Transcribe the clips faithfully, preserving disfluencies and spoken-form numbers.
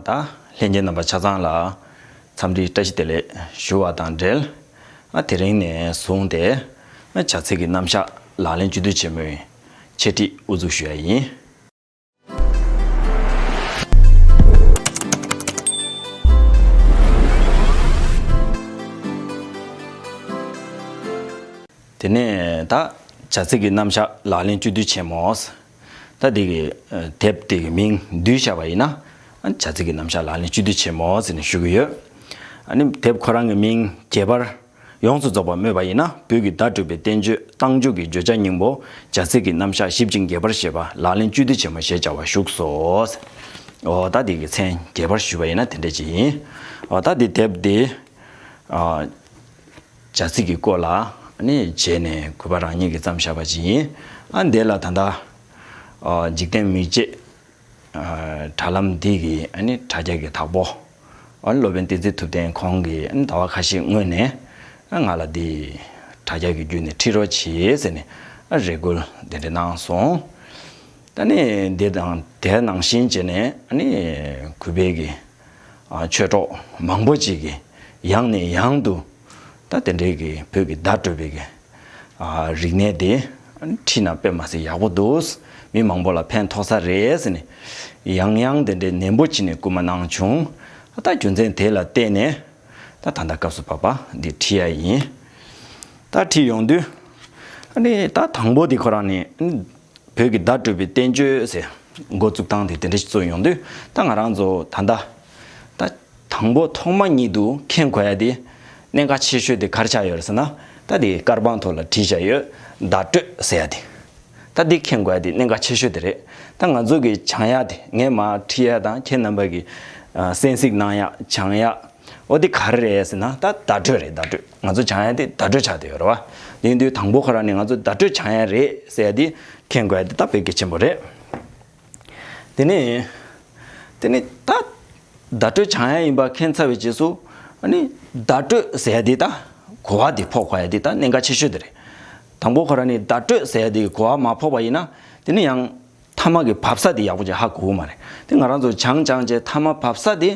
ད་ལྷན་རྒྱས་རྣམ་པ་ཆ་ཚང་ལ་འཚམས་འདྲི་བཀྲ་ཤིས་བདེ་ལེགས་ཞུ་བ་དང་འབྲེལ། ཨ་དེ་རིང་ནས་བཟུང་སྟེ་ཨ་བྱ་ཚིག་གི་རྣམ་གཞག་ལག་ལེན་བཅུད་བསྡུས་ཆེན་མོའི་འཆད་ཁྲིད་དབུ་འཛུགས་ཞུ་ཡ་ཡིན། དེ་ནས་ད་བྱ་ཚིག་གི་རྣམ་གཞག་ལག་ལེན་བཅུད་བསྡུས་ཆེན་མོ། ད་འདི་གི་ཨ་དེབ་དེ་གི་མིང་བསྡུས་བཞག་པ་ཡིན་ན། ཨ་བྱ་ཚིག་གི་རྣམ་གཞག་ལག་ལེན་བཅུད་བསྡུས་ཆེན་མོ་ཟེར་ནས་ཞུ་གི་ཡོད། ཨ་ནི་དེབ་ཁོ་རང་གི་མིང་ཁྱད་པར་ཡོངས་སུ་རྫོགས་པ་སྨོས་པ་ཡིན་ན། བོད་ཀྱི་བརྡ་སྤྲོད་པའི་བསྟན་བཅོས་རྟགས་འཇུག་གི་བརྗོད་བྱ་སྙིང་པོ་བྱ་ཚིག་གི་རྣམ་གཞག་ཞིབ་ཅིང་རྒྱས་པར་བཤད་པ་ལག་ལེན་བཅུད་བསྡུས་ཆེན་མོ་ཞེས་བྱ་བ་བཞུགས་སོ། འོ་ད་འདི་གི་མཚན་རྒྱས་པར་ཞུས་པ་ཡིན་ན་དེ་འདྲ་ཅིག་ཡིན། འོ་ད་འདི་དེབ་འདི་ཨ་བྱ་ཚིག་གི་སྐོར་ལ་ནི་རྗེས་ནས་གུས་པ་རང་ཉིད་ཀྱིས་བརྩམས་བཞག་པ་ཅིག་ཡིན། ཨ་འདི་ལ་ད་ལྟ་ཨ་འཇིག་རྟེན་མིག་འབྱེད་ཨ་དྲ་ལམ་འདི་གི་ཨ་ནི་དྲ་རྒྱ་གི་བདག་པོ་ཨ་སློབ་དཔོན་བསྟན་འཛིན་ཐུབ་བསྟན་ཁོང་གིས་ཨ་ནི་ཟླ་བ་ཁ་ཤས་སྔོན་ནས་ཨ་ང་ལ་འདི་དྲ་རྒྱ་གི་བརྒྱུད་ནས་ཁྲིད་རོགས་གྱིས་ཟེར་ནས་ཨ་རེ་སྐུལ་འདི་འདྲ་གནང་སོང་། ད་ནི་འདི་དང་དེ་ནང་བཞིན་བྱས་ནས་ཨ་ནི་གུས་པའི་གི་ཨ་ཆོས་གྲོགས་མང་པོ་ཅིག་གིས་ཡང་ནས་ཡང་དུ་ད་དེ་འདྲའི་གི་བོད་ཀྱི་བརྡ་སྤྲོད་པའི་གི་ཨ་རིག་གནས་དེ་ཁྲིད་ན་དཔེ་མ་སྲིད་ཡག་པོ་འདུག་མི་མང་པོ་ལ་ཕན་ཐོགས་ས་རེད་ཟེར་ནས་ཡང་ཡང་དེ་འདྲའི་ནན་པོ་བྱས་ནས་སྐུལ་མ་གནང་བྱུང་། ད་རྒྱུ་མཚན་དེ་ལ་བརྟེན་ནས་ད་ད་ལྟ་སྐབས་སུ་བབ་པ་འདི་ཁྲིད་ཡ་ཡིན། ད་ཁྲིད་ཡོང་དུས་ཨ་ནི་ད་དང་པོ་འདི་ཁོ་རང་ནི། བོད་ཀྱི་བརྡ་སྤྲོད་པའི་བསྟན་བཅོས་ཟེར་འགོ་བཙུགས་སྟངས་དེ་དེ་འདྲ་ཞིག་བཙུགས་ཡོང་དུས། ད་ང་རང་ཚོ་ད་ལྟ་ད་དང་པོ་ཐོག་མ་ཉིད་དུ་མཁྱེན་དགོས་ཡ་དེ་གནད་འགག་ཆེ་ཤོས་དེ་ག་རེ་ཆགས་ཡོད་རེད་ཟེར་ན། ད་དེ་དཀར་པང་ཐོག་ལ་བྲིས་བཞག་ཡོད། བརྡ་སྤྲོད་ཟེར་ཡ་དེ། ད་དེ་མཁྱེན་དགོས་ཡ་དེ་གནད་འགག་ཆེ་ཤོས་དེ་རེད། ད་ང་ཚོ་གི་སྦྱང་ཡ་དེ་ངས་མར་ཁྲིད་ཡ་དང་ཁྱེད་རྣམ་པ་གི་ཨ་གསན་གཟིགས་གནང་ཡ་སྦྱང་ཡ། འོ་དེ་ག་རེ་རེད་ཟེར་ན། ད་བརྡ་སྤྲོད་རེད། བརྡ་སྤྲོད། ང་ཚོ་སྦྱང་ཡ་དེ་བརྡ་སྤྲོད་ཆགས་བསྡད་ཡོད་རེད་བ། དེ་ཡིན་དུས་དང་པོ་ཁོ་རང་ནས་ང་ཚོ་བརྡ་སྤྲོད་སྦྱང་ཡ་རེད་ཟེར་ཡ་དེ་མཁྱེན་དགོས་ཡ་དེ་ད་དཔེ་གལ་ཆེན་པོ་རེད། དེ་ནས་དེ་ནས་ད་བརྡ་སྤྲོད་སྦྱང་ཡ་ཡིན་པ་མཁྱེན་ཚར་བའི་རྗེས་སུ་ཨ་ནི་བརྡ་སྤྲོད་ཟེར་ཡ་དེ་ད་གོ་བ་དེ་ཕོག་དགོས་ཡ་དེ་ད་གནད་འགག་ཆེ་ཤོས་དེ་རེད། དང་པོ་ཁོ་རང་ནས་བརྡ་སྤྲོད་ཟེར་ཡ་དེ་གོ་བ་མ་ཕོག་པ་ཡིན་ན་དེ་ནི་ཡང་། མཐའ་མ་གི་བབས་ས་དེ་ཡག་པོ་ཅིག་ཧ་གོ་གི་མ་རེད། དེ་ང་རང་ཚོ་སྦྱང་སྦྱང་བྱས་མཐའ་མ་བབས་ས་དེ་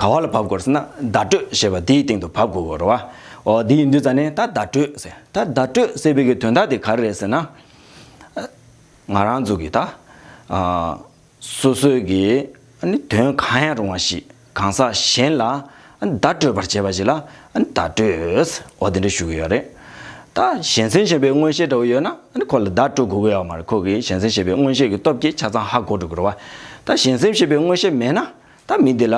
ག་བ་ལ་བབས་དགོས་རེད་ཟེར་ན། བརྡ་སྤྲོད་ཞེས་པ་དེའི་སྟེང་དུ་བབས་དགོས་ཀྱི་རེད་བ། འོ་དེ་ཡིན་དུས་ཙ་ནས་ད་བརྡ་སྤྲོད་ཟེར། ད་བརྡ་སྤྲོད་ཟེར་བའི་གི་དོན་དག་དེ་ག་རེ་རེད་ཟེར་ན། ང་རང་ཚོ་གི་ད་ཨ་སོ་སོའི་གི་ཨ་ནི་དོན་གང་ཡང་རུང་བ་ཞིག་གང་ཟག་གཞན་ལ་ཨ་ནི་བརྡ་སྤྲོད་པར་བྱེད་པ་ཞིག་ལ་ཨ་ནི་བརྡ་སྤྲོད། འོ་དེ་འདྲ་ཞུ་གི་ཡོད་རེད། ད་གཞན་སེམས་ཞེན་པའི་མངོན་ཤེས་འདྲ་བོ་ཡོད་ན་ཨ་ནི་ཁོ་ལ་བརྡ་སྤྲོད་དགོས་ཀྱི་ཡོད་མ་རེད། ཁོ་གིས་གཞན་སེམས་ཞེན་པའི་མངོན་ཤེས་ཀྱི་སྟོབས་ཀྱིས་ཆ་ཚང་ཧ་གོ་འགྲོ་གི་རེད་བ། ད་གཞན་སེམས་ཞེན་པའི་མངོན་ཤེས་མེད་ན་ད་མི་དེ་ལ་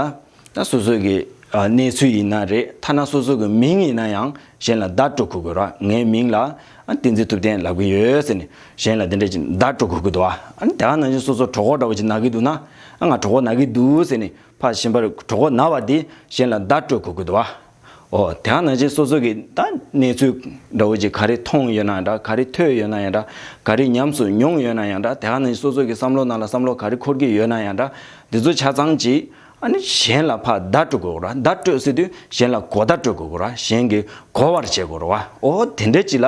ད་སོ་སོའི་གི་ཨ་གནས་ཚུལ་ཡིན་ན་རེད། ཐ་ན་སོ་སོ་གི་མིང་ཡིན་ན་ཡང་གཞན་ལ་བརྡ་སྤྲོད་དགོས་ཀྱི་རེད་བ། ངའི་མིང་ལ་ཨ་བསྟན་འཛིན་ཐུབ་བསྟན་ལབ་ཀྱི་ཡོད་ཟེར་ནས་གཞན་ལ་དེ་འདྲ་ཅིག་བརྡ་སྤྲོད་དགོས་ཀྱི་འདུག་བ། ཨ་ནི་དེ་ག་ནང་བཞིན་སོ་སོ་གྲོད་ཁོག་འདྲ་བོ་ཅིག་ན་གི་འདུག་ན། ཨ་ང་གྲོད་ཁོག་ན་གི་འདུག་ཟེར་ནས་ཕར་གཞན་པར་གྲོད་ཁོག་ན་བ་དེ་གཞན་ལ་བརྡ་སྤྲོད་དགོས་ཀྱི་འདུག་བ། འོ་དེ་ག་ནང་བཞིན་སོ་སོ་གི་ད་གནས་ཚུལ་འདྲ་བོ་ཅིག་ག་རེ་མཐོང་ཡོད་ན་ཡང་འདྲ། ག་རེ་ཐོས་ཡོད་ན་ཡང་འདྲ། ག་རེ་ཉམས་སུ་མྱོང་ཡོད་ན་ཡང་འདྲ། དེ་ག་ནང་བཞིན་སོ་སོ་གི་བསམ་བློ་ནང་ལ་བསམ་བློ་ག་རེ་འཁོར་གྱི་ཡོད་ན་ཡང་འདྲ། འདི་ཚོ་ཆ་ཚང་ཅིག་ཨ་ནི་གཞན་ལ་ཕར་བརྡ་སྤྲོད་དགོས་ར། བརྡ་སྤྲོད་ཟེར་དུས་གཞན་ལ་གོ་བརྡ་སྤྲོད་དགོས་ར། གཞན་གྱིས་གོ་བར་བྱེད་དགོས་ར། འོ་དེ་འདྲ་ཅིག་ལ་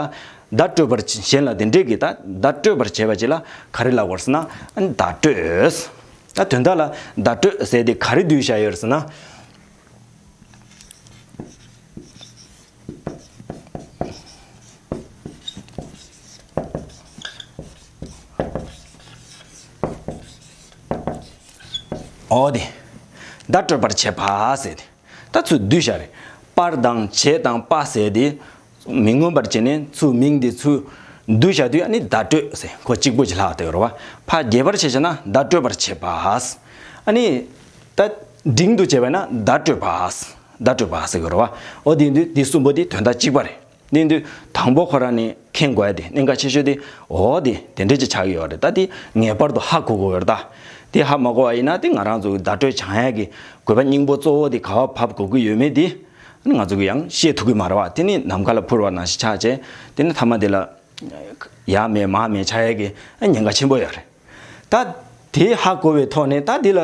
བརྡ་སྤྲོད་པར་གཞན་ལ་དེ་འདྲས་ཀྱི་ད་བརྡ་སྤྲོད་པར་བྱེད་པ་ཅིག་ལ་ག་རེ་ལབ་དགོས་ཟེར་ན། ཨ་ནི་བརྡ་སྤྲོད། ད་དོན་དག་ལ་བརྡ་སྤྲོད་ཟེར་དེ་ག་རེ་བསྡུས་བཞག་ཡོད་རེད་ཟེར་ན། འོ་དེ། བརྡ་སྤྲོད་པར་བྱེད་པ་ཟེར་དེ། ད་ཚུར་བསྡུས་བཞག་རེད། པར་དང་བྱེད་དང་པ་ཟེར་དེ། མི་མངོན་པར་བྱས་ནས་ཚུར་མིང་དེ་ཚུར་བསྡུས་བཞག་དུས་ཨ་ནི་བརྡ་སྤྲོད་ཟེར་ཁོ་གཅིག་པོ་ཅིག་ལྷག་བསྡད་ཡོད་རེད་བ། ཕར་རྒྱས་པར་བྱས་བྱས་ན་བརྡ་སྤྲོད་པར་བྱེད་པ། ཨ་ནི། ད་འབྲིང་དུ་བྱས་པ་ན་བརྡ་སྤྲོད་པ། བརྡ་སྤྲོད་པ་ཟེར་གྱི་རེད་བ། འོ་དེ་ཡིན་དུས་དེ་གསུམ་པོ་དེ་དོན་དག་གཅིག་པ་རེད། དེ་ཡིན་དུས་དང་པོ་ཁོ་རང་ནས་མཁྱེན་དགོས་ཡ་དེ་གནད་འགག་ཆེ་ཤོས་དེ། འོ་དེ་དེ་འདྲས་ཅིག་ཆགས་ཀྱི་ཡོད་རེད། ད་དེ་ངེས་པར་དུ་ཧ་གོ་དགོས་ཡོད་རེད་ད། དེ་ཧ་མ་གོ་བ་ཡིན་ན་དེ་ང་རང་ཚོ་གི་བརྡ་སྤྲོད་སྦྱང་ཡ་གི་དགོས་པ་སྙིང་པོ་གཙོ་བོ་དེ་ག་བ་བབས་དགོས་ཀྱི་ཡོད་མེད་དེ་ང་ཚོ་གི་ཡང་ཤེས་ཐུབ་ཀྱི་མ་རེད་བ། དེ་ནི་ནམ་མཁའ་ལ་འཕུར་བ་ནང་བཞིན་ཆགས་བྱས། དེ་ནི་མཐའ་མ་དེ་ལ་ཡ་མེད་མ་མེད་ཆགས་ཡ་གི་ཉེན་ཁ་ཆེན་པོ་ཡོད་རེད། ད་དེ་ཧ་གོ་བའི་ཐོག་ནས་ད་འདི་ལ།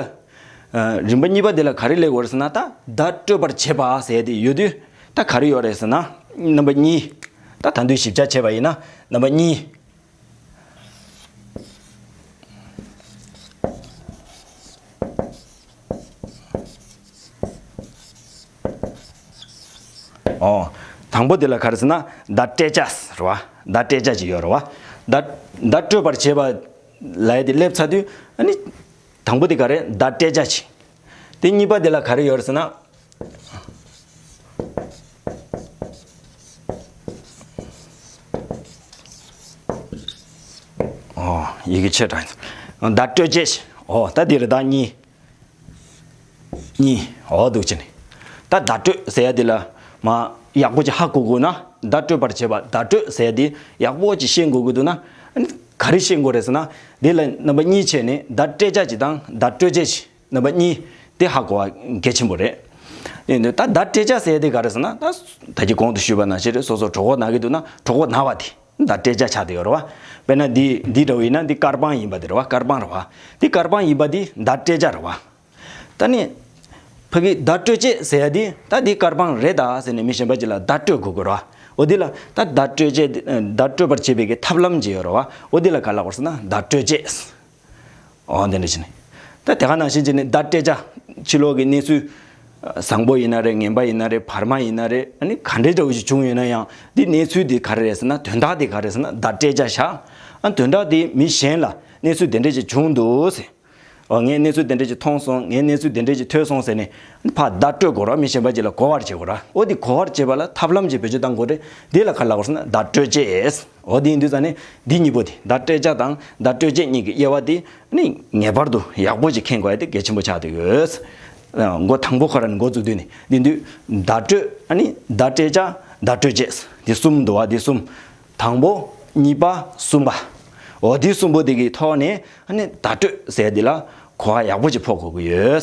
ཨ་རིམ་པ་གཉིས་པ་འདི་ལ་ག་རེ་སླེབས་ཡོད་རེད་ཟེར་ན། ད་བརྡ་སྤྲོད་པར་བྱེད་པ་ཟེར་དེ་ཡོད་དུས་ད་ག་རེ་ཡོད་རེད་ཟེར་ན། རྣམ་པ་གཉིས། ད་ད་དུང་ཞིབ་ཆ་བྱས་པ་ཡིན་ན་རྣམ་པ་གཉིས། ཨོ། དང་པོ་དེ་ལ་ག་རེ་ཟེར་ན་བརྡ་སྤྲད་བྱ་རེད་བ། བརྡ་སྤྲད་བྱ་ཅིག་ཡོད་རེད་བ། བརྡ་བརྡ་སྤྲོད་པར་བྱེད་པ་ལབ་ཡ་དེ་སླེབས་ཚར་དུས་ཨ་ནི། དང་པོ་དེ་ག་རེ། བརྡ་སྤྲད་བྱ་ཅིག་དེ་གཉིས་པ་དེ་ལ་ག་རེ་ཡོད་རེད་ཟེར་ན། ཨོ། ཡི་གེ་ཆེ་དྲགས། བརྡ་སྤྲོད་བྱེད། ཨོ། ད་འདི་རེད། བརྡ་གཉིས། གཉིས། ཨོ། འདུག་བྱས་ནས། ད་བརྡ་སྤྲོད་ཟེར་ཡ་འདི་ལ་མ་ཡག་པོ་ཅིག་ཧ་གོ་དགོས་ན། བརྡ་སྤྲོད་པར་བྱེད་པ་བརྡ་སྤྲོད་ཟེར་ཡ་འདི་ཡག་པོ་ཅིག་ཤེས་དགོས་ཀྱི་འདུག་ན། ག་རེ་ཤེས་དགོས་རེད་ཟེར་ན། འདི་ལ་རྣམ་པ་གཉིས་བྱས་ནས་བརྡ་སྤྲད་བྱ་ཅིག་དང་བརྡ་སྤྲོད་བྱེད་ཅིག་རྣམ་པ་གཉིས་དེ་ཧ་གོ་བ་གལ་ཆེན་པོ་རེད། ཡིན་དུས་ད་བརྡ་སྤྲད་བྱ་ཟེར་ཡ་དེ་ག་རེ་ཟེར་ན། ད་ད་གིན་གོང་དུ་ཞུས་པ་ནང་བཞིན་རེད། སོ་སོ་གྲོད་ཁོག་ན་གི་འདུག་ན་གྲོད་ཁོག་ན་བ་དེ་བརྡ་སྤྲད་བྱ་ཆགས་བསྡད་ཡོད་རེད་བ། དཔེར་ན་འདི་འདི་འདྲ་བོ་ཡིན་ན་འདི་སྐར་པང་ཡིན་པ་དེ་རེད་བ། སྐར་པང་རེད་བ། འདི་སྐར་པང་ཡིན་པ་འདི་བརྡ་སྤྲད་བྱ་རེད་བ། ད་ནི་ཕ་གི་བརྡ་སྤྲོད་བྱེད་ཟེར་ཡ་འདི་ད་འདི་སྐར་པང་རེད་ད་ཟེར་ནས་མི་གཞན་པ་ཅིག་ལ་བརྡ་སྤྲོད་དགོས་ཀྱི་རེད་བ། འོ་འདི་ལ་ད་བརྡ་སྤྲོད་བྱེད་བརྡ་སྤྲོད་པར་བྱེད་པའི་གི་ཐབས་ལམ་ཅིག་ཡོད་རེད་བ། འོ་འདི་ལ་ག་ལབ་དགོས་ཟེར་ན་བརྡ་སྤྲོད་བྱེད། འོ་འདི་འདྲ་བྱས་ནས། ད་དེ་ག་ནང་བཞིན་བྱས་ནས་བརྡ་སྤྲད་བྱ། ཕྱི་ལོགས་ཀྱི་གནས་ཚུལ། བཟང་པོ་ཡིན་ན་རེད། ངན་པ་ཡིན་ན་རེད། བར་མ་ཡིན་ན་རེད། ཨ་ནི་ག་འདྲའི་འདྲ་བོ་ཞིག་བྱུང་ཡོད་ན་ཡང་འདི་གནས་ཚུལ་འདི་ག་རེ་རེད་ཟེར་ན། དོན་དག་འདི་ག་རེ་ཟེར་ན་བརྡ་སྤྲད་བྱ་བཞག་ཨ། དོན་དག་འདི་མི་གཞན་ལ་གནས་ཚུལ་དེ་འདྲ་ཞིག་བྱུང་འདུག་ཟེར། འོ། ངས་གནས་ཚུལ་དེ་འདྲ་ཞིག་མཐོང་སོང་། ངས་གནས་ཚུལ་དེ་འདྲ་ཞིག་ཐོས་སོང་ཟེར་ནས་ཕར་བརྡ་སྤྲོད་དགོས་ར། མི་གཞན་པ་ཅིག་ལ་གོ་བར་བྱེད་དགོས་ར། འོ་འདི་གོ་བར་བྱེད་པ་ལ་ཐབས་ལམ་ཅིག་བེད་སྤྱོད་གཏང་དགོས་རེད། འདི་ལ་ག་ལབ་དགོས་ཟེར་ན་བརྡ་སྤྲོད་བྱེད། འོ་དེ་ཡིན་དུས་ཙང་ནས་འདི་གཉིས་པོ་དེ། བརྡ་སྤྲད་བྱ་དང་བརྡ་སྤྲོད་བྱེད་གཉིས་ཀྱི་དབྱེ་བ་དེ་ནི་ངེས་པར་དུ་ཡག་པོ་ཅིག་མཁྱེན་དགོས་ཡ་དེ་གལ་ཆེན་པོ་ཆགས་བསྡད་ཡོད། མགོ་དང་པོ་ཁོ་རང་ནས་འགོ་བཙུགས་དུས་ནས་འདི་དུས་བརྡ་སྤྲོད། ཨ་ནི་བརྡ་སྤྲད་བྱ། བརྡ་སྤྲོད་བྱེད། འདི་གསུམ་འདུག་བ། འདི་གསུམ། དང་པོ། གཉིས་པ། གསུམ་པ། འོ་འདི་གསུམ་པོ་དེ་གི་ཐོག་ནས་ཨ་ནི་བརྡ་སྤྲོད་ཟེར་འདི་ལ་གོ་བ་ཡག་པོ་ཅིག་ཕོག་དགོས་ཀྱི་ཡོད།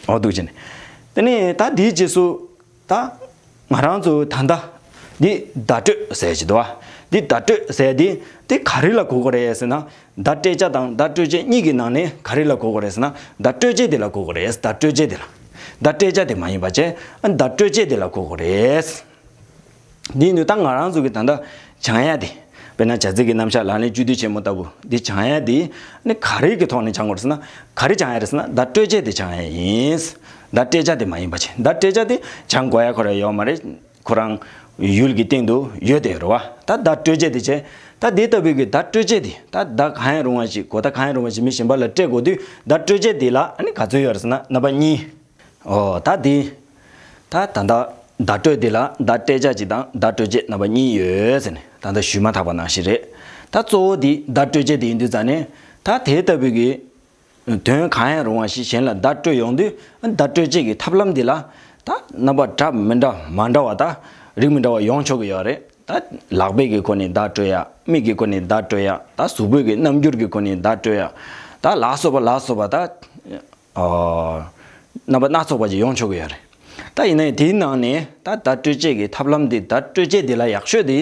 འོ་འདུག་བྱས་ནས། དེ་ནས་ད་འདིའི་རྗེས་སུ། ད་ང་རང་ཚོ་ད་ལྟ་འདི་བརྡ་སྤྲོད་ཟེར་གྱི་འདུག་བ། འདི་བརྡ་སྤྲོད་ཟེར་འདི་དེ་ག་རེ་ལ་གོ་དགོས་རེད་ཟེར་ན། བརྡ་སྤྲད་བྱ་དང་བརྡ་སྤྲོད་བྱེད་གཉིས་ཀྱི་ནང་ནས་ག་རེ་ལ་གོ་དགོས་རེད་ཟེར་ན། བརྡ་སྤྲོད་བྱེད་དེ་ལ་གོ་དགོས་རེད། བརྡ་སྤྲོད་བྱེད་དེ་ལ། བརྡ་སྤྲད་བྱ་དེ་མ་ཡིན་པ་བྱས། ཨ། བརྡ་སྤྲོད་བྱེད་དེ་ལ་གོ་དགོས་རེད། འདི་ཡིན་དུས་ད་ང་རང་ཚོ་གི་ད་ལྟ་སྦྱང་ཡ་དེ། དཔེར་ན་བྱ་ཚིག་གི་རྣམ་གཞག་ལག་ལེན་བཅུད་བསྡུས་ཆེན་མོ་ལྟ་བུ་འདི་སྦྱང་ཡ་དེ་ནི་ག་རེ་གི་ཐོག་ནས་སྦྱང་དགོས་རེད་ཟེར་ན། ག་རེ་སྦྱང་ཡ་རེད་ཟེར་ན། བརྡ་སྤྲོད་བྱེད་དེ་སྦྱང་ཡ་ཡིན། བརྡ་སྤྲད་བྱ་དེ་མ་ཡིན་པ་བྱས། བརྡ་སྤྲད་བྱ་དེ་སྦྱང་དགོས་ཡ་ཁོ་རང་ཡོད་མ་རེད། ཁོ་རང་ཡུལ་གྱི་སྟེང་དུ་ཡོད་དེ་རེད་བ། ད་བརྡ་སྤྲོད་བྱེད་དེ་བྱས། ད་དེ་ལྟ་བུའི་གི་བརྡ་སྤྲོད་བྱེད་དེ། ད་བརྡ་གང་ཡང་རུང་བ་ཞིག་གོ་བརྡ་གང་ཡང་རུང་བ་ཞིག་མི་གཞན་པ་ལ་སྤྲད་དགོས་དུས་བརྡ་སྤྲོད་བྱེད་དེ་ལ་ཨ་ནི་ག་ཚོད་ཡོད་རེད་ཟེར་ན། རྣམ་པ་གཉིས། ཨོ། ད་དེ། ད་ད་ལྟ་བརྡ་སྤྲོད་དེ་ལ་བརྡ་སྤྲད་བྱ་གཅིག་དང་བརྡ་སྤྲོད་བྱེད་རྣམ་པ་གཉིས་ཡོད་ཟེར་ནས་ད་ལྟ་ཞུས་མ་ཐག་པ་ནང་བཞིན་རེད། ད་གཙོ་བོ་དེ་བརྡ་སྤྲོད་བྱེད་དེ་ཡིན་དུས་ཙང་ནས། ད་དེ་ལྟ་བུའི་གི་དོན་གང་ཡང་རུང་བ་ཞིག་གཞན་ལ་བརྡ་སྤྲོད་ཡོང་དུས། བརྡ་སྤྲོད་བྱེད་ཀྱི་ཐབས་ལམ་འདི་ལ་ད་རྣམ་པ་འདྲ་མི་འདྲ་མ་འདྲ་བ། ད་རིགས་མི་འདྲ་བ་ཡོང་ཆོག་གི་ཡོད་རེད། ད་ལག་པའི་གི་སྒོ་ནས་བརྡ་སྤྲོད་ཡ། མིག་གི་སྒོ་ནས་བརྡ་སྤྲོད་ཡ། ད་གཟུགས་པོའི་གི་རྣམ་འགྱུར་གྱི་སྒོ་ནས་བརྡ་སྤྲོད་ཡ། ད་ལ་སོགས་པ་ལ་སོགས་པ། ད། ཨོ། རྣམ་པ་སྣ་ཚོགས་པ་ཅིག་ཡོང་ཆོག་གི་ཡོད་རེད། ད་ཡིན་ནའི་དེའི་ནང་ནས་ད་བརྡ་སྤྲོད་བྱེད་ཀྱི་ཐབས་ལམ་འདི། བརྡ་སྤྲོད་བྱེད་འདི་ལ་ཡག་ཤོས་དེ་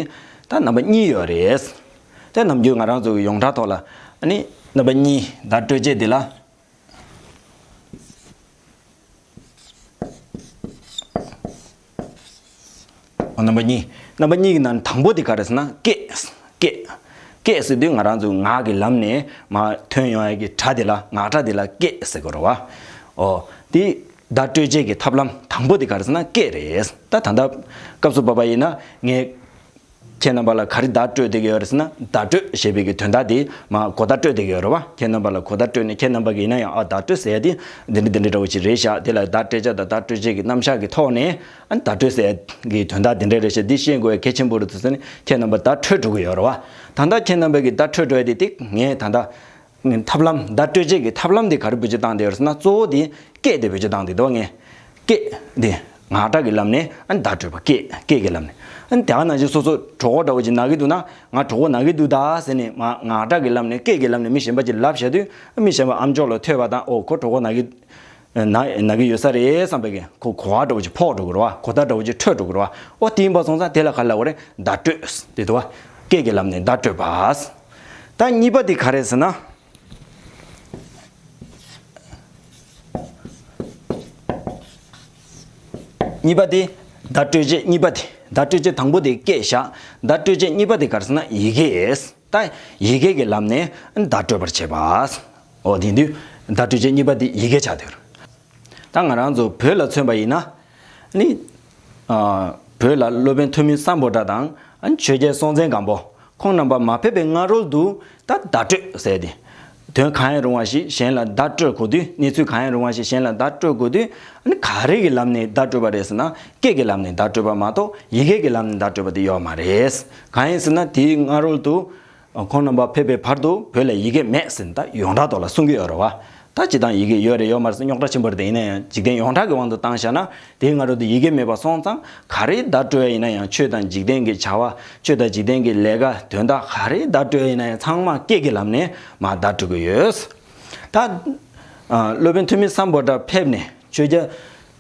ད་རྣམ་པ་གཉིས་ཡོད་རེད། དེ་ནམ་རྒྱུན་ང་རང་ཚོ་གི་ཡོངས་གྲགས་ཐོག་ལ་ཨ་ནི་རྣམ་པ་གཉིས། བརྡ་སྤྲོད་བྱེད་འདི་ལ། རྣམ་པ་གཉིས། རྣམ་པ་གཉིས་ཀྱི་ནང་ནས་དང་པོ་དེ་ག་རེ་ཟེར་ན། སྐད། སྐད། སྐད་ཟེར་དུས་ང་རང་ཚོ་ངག་གི་ལམ་ནས་མར་ཐོན་ཡོང་ཡ་གི་སྒྲ་དེ་ལ། ངག་སྒྲ་དེ་ལ་སྐད་ཟེར་གི་རེད་བ། ཨོ། དེ་བརྡ་སྤྲོད་བྱེད་ཀྱི་ཐབས་ལམ་དང་པོ་དེ་ག་རེ་ཟེར་ན་སྐད་རེད། ད་ད་ལྟ་སྐབས་སུ་བབ་པ་ཡིན་ན་ངས་ཁྱེད་རྣམ་པ་ལ་ག་རེ་བརྡ་སྤྲོད་བསྡད་ཀྱི་ཡོད་རེད་ཟེར་ན། བརྡ་སྤྲོད་ཞེས་པའི་གི་དོན་དག་དེ་མར་གོ་བརྡ་སྤྲོད་བསྡད་ཀྱི་ཡོད་རེད་བ། ཁྱེད་རྣམ་པ་ལ་གོ་བརྡ་སྤྲོད་ནས། ཁྱེད་རྣམ་པ་གིས་ཡིན་ན་ཡང་། ཨ། བརྡ་སྤྲོད་ཟེར་ཡ་དེ་འདི་འདྲ་འདི་འདྲ་འདྲ་བོ་ཅིག་རེད་ཤག་དེ་ལ་བརྡ་སྤྲད་བྱ་དང་བརྡ་སྤྲོད་བྱེད་ཀྱི་རྣམ་གཞག་གི་ཐོག་ནས། ཨ། བརྡ་སྤྲོད་ཟེར་ཡ་གི་དོན་དག་འདི་འདྲ་རེད་ཤག་འདི་ཤེས་དགོས་ཡ་གལ་ཆེན་པོ་རེད་ཟེར་ནས་ཁྱེད་རྣམ་པ་བརྡ་འཕྲོད་འགྲོ་གི་ཡོད་རེད་བ། ད་ལྟ་ཁྱེད་རྣམ་པ་གིས་བརྡ་འཕྲོད་འགྲོ་ཡ་དེ། དེ་ངས་ད་ལྟ་ཐབས་ལམ། བརྡ་སྤྲོད་བྱེད་ཀྱི་ཐབས་ལམ་དེ་ག་རེ་བེད་སྤྱོད་བཏང་བསྡད་ཡོད་རེད་ཟེར་ན། གཙོ་བོ་དེ་སྐད་དེ་བེད་སྤྱོད་བཏང་བསྡད་འདུག་ངས། སྐད་དེ་ངག་སྒྲ་གི་ལམ་ནས། ཨ། བརྡ་སྤྲོད་པ། སྐད། སྐད་ཀྱི་ལམ་ནས། ཨ། དེ་ག་ནང་བཞིན་སོ་སོ་གྲོད་ཁོག་འདྲ་བོ་ཅིག་ན་གི་འདུག་ན། ང་གྲོད་ཁོག་ན་གི་འདུག་ད་ཟེར་ནས་མར་ངག་སྒྲ་གི་ལམ་ནས། སྐད་ཀྱི་ལམ་ནས་མི་གཞན་པ་ཅིག་ལབ་བྱས་དུས། མི་གཞན་པ་ཨ་མཆོག་ལ་ཐོས་པ་དང་། ཨོ། ཁོ་གྲོད་ཁོག་ན་གི་ན་ན་གི་ཡོད་ས་རེད་བསམ་པའི་གི་ཁོ་གོ་བ་འདྲ་བོ་ཅིག་ཕོག་འགྲོ་གི་རེད་བ། གོ་བརྡ་འདྲ་བོ་ཅིག་འཕྲོད་འགྲོ་གི་རེད་བ། ཨོ། དེ་ཡིན་པ་སོང་ཙང་དེ་ལ་ག་རེ་ལབ་དགོས་རེད། བརྡ་སྤྲོད་དེ་འདུག་བ། སྐད་ཀྱི་ལམ་ནས་བརྡ་སྤྲོད་པ། ད་གཉིས་པ་དེ་ག་རེ་ཟེར་ན། གཉིས་པ་དེ། བརྡ་སྤྲོད་བྱེད་གཉིས་པ་དེ། བརྡ་སྤྲོད་བྱེད་དང་པོ་དེ་སྐད་བཞག་བརྡ་སྤྲོད་བྱེད་གཉིས་པ་དེ་ག་རེ་ཟེར་ན་ཡི་གེ། ད་ཡི་གེ་གི་ལམ་ནས་བརྡ་སྤྲོད་པར་བྱེད་པ། འོ། དེ་དུས་བརྡ་སྤྲོད་བྱེད་གཉིས་པ་དེ་ཡི་གེ་ཆགས་བསྡད་ཡོད་རེད། ད་ང་རང་ཚོ་བོད་ལ་མཚོན་པ་ཡིན་ན། ནི། ཨ། བོད་ལ་སློབ་དཔོན་ཐོན་མི་སམ་བྷོ་ཊ་དང་ཆོས་རྒྱལ་སྲོང་བཙན་སྒམ་པོ་ཁོང་རྣམ་པ་མ་ཕེབས་པའི་སྔ་རོལ་དུ་ད་བརྡ་སྤྲོད་ཟེར་ཏེ། དོན་གང་ཡང་རུང་བ་ཞིག་གཞན་ལ་བརྡ་སྤྲོད་དགོས་དུས། གནས་ཚུལ་གང་ཡང་རུང་བ་ཞིག་གཞན་ལ་བརྡ་སྤྲོད་དགོས་དུས། ཨ་ནི་ག་རེ་གི་ལམ་ནས་བརྡ་སྤྲོད་པ་རེད་ཟེར་ན། སྐད་ཀྱི་ལམ་ནས་བརྡ་སྤྲོད་པ་མ་གཏོགས་ཡི་གེ་གི་ལམ་ནས་བརྡ་སྤྲོད་པ་དེ་ཡོད་མ་རེད། གང་ཡིན་ཟེར་ན། དེའི་སྔ་རོལ་དུ་ཁོང་རྣམ་པ་ཕེབས་པའི་བར་དུ་བོད་ལ་ཡི་གེ་མེད་ཟེར་ནས་ད་ཡོངས་གྲགས་ཐོག་ལ་གསུང་གི་ཡོད་རེད་བ། ད་སྤྱིར་བཏང་ཡི་གེ་ཡོད་རེད་ཡོད་མ་རེད་ཟེར་རྙོག་དྲ་ཆེན་པོ་རེད། དེ་ཡིན་ན་ཡང་འཇིག་རྟེན་ཡོངས་གྲགས་ཀྱི་དབང་དུ་བཏང་བཞག་ན། དེའི་སྔ་རོལ་དུ་ཡི་གེ་མེད་པ་སོང་ཙང་ག་རེ་བརྡ་སྤྲོད་ཡ་ཡིན་ན་ཡང་། ཆོས་དང་འཇིག་རྟེན་གྱི་བྱ་བ། ཆོས་དང་འཇིག་རྟེན་གྱི་ལས་ཀ། དོན་དག་ག་རེ་བརྡ་སྤྲོད་ཡ་ཡིན་ན་ཡང་ཚང་མ་སྐད་ཀྱི་ལམ་ནས་མར་བརྡ་སྤྲོད་ཀྱི་ཡོད། ད་ཨ་སློབ་དཔོན་ཐོན་མི་སམ་བྷོ་ཊ་ཕེབས་ནས། ཆོས་རྒྱལ་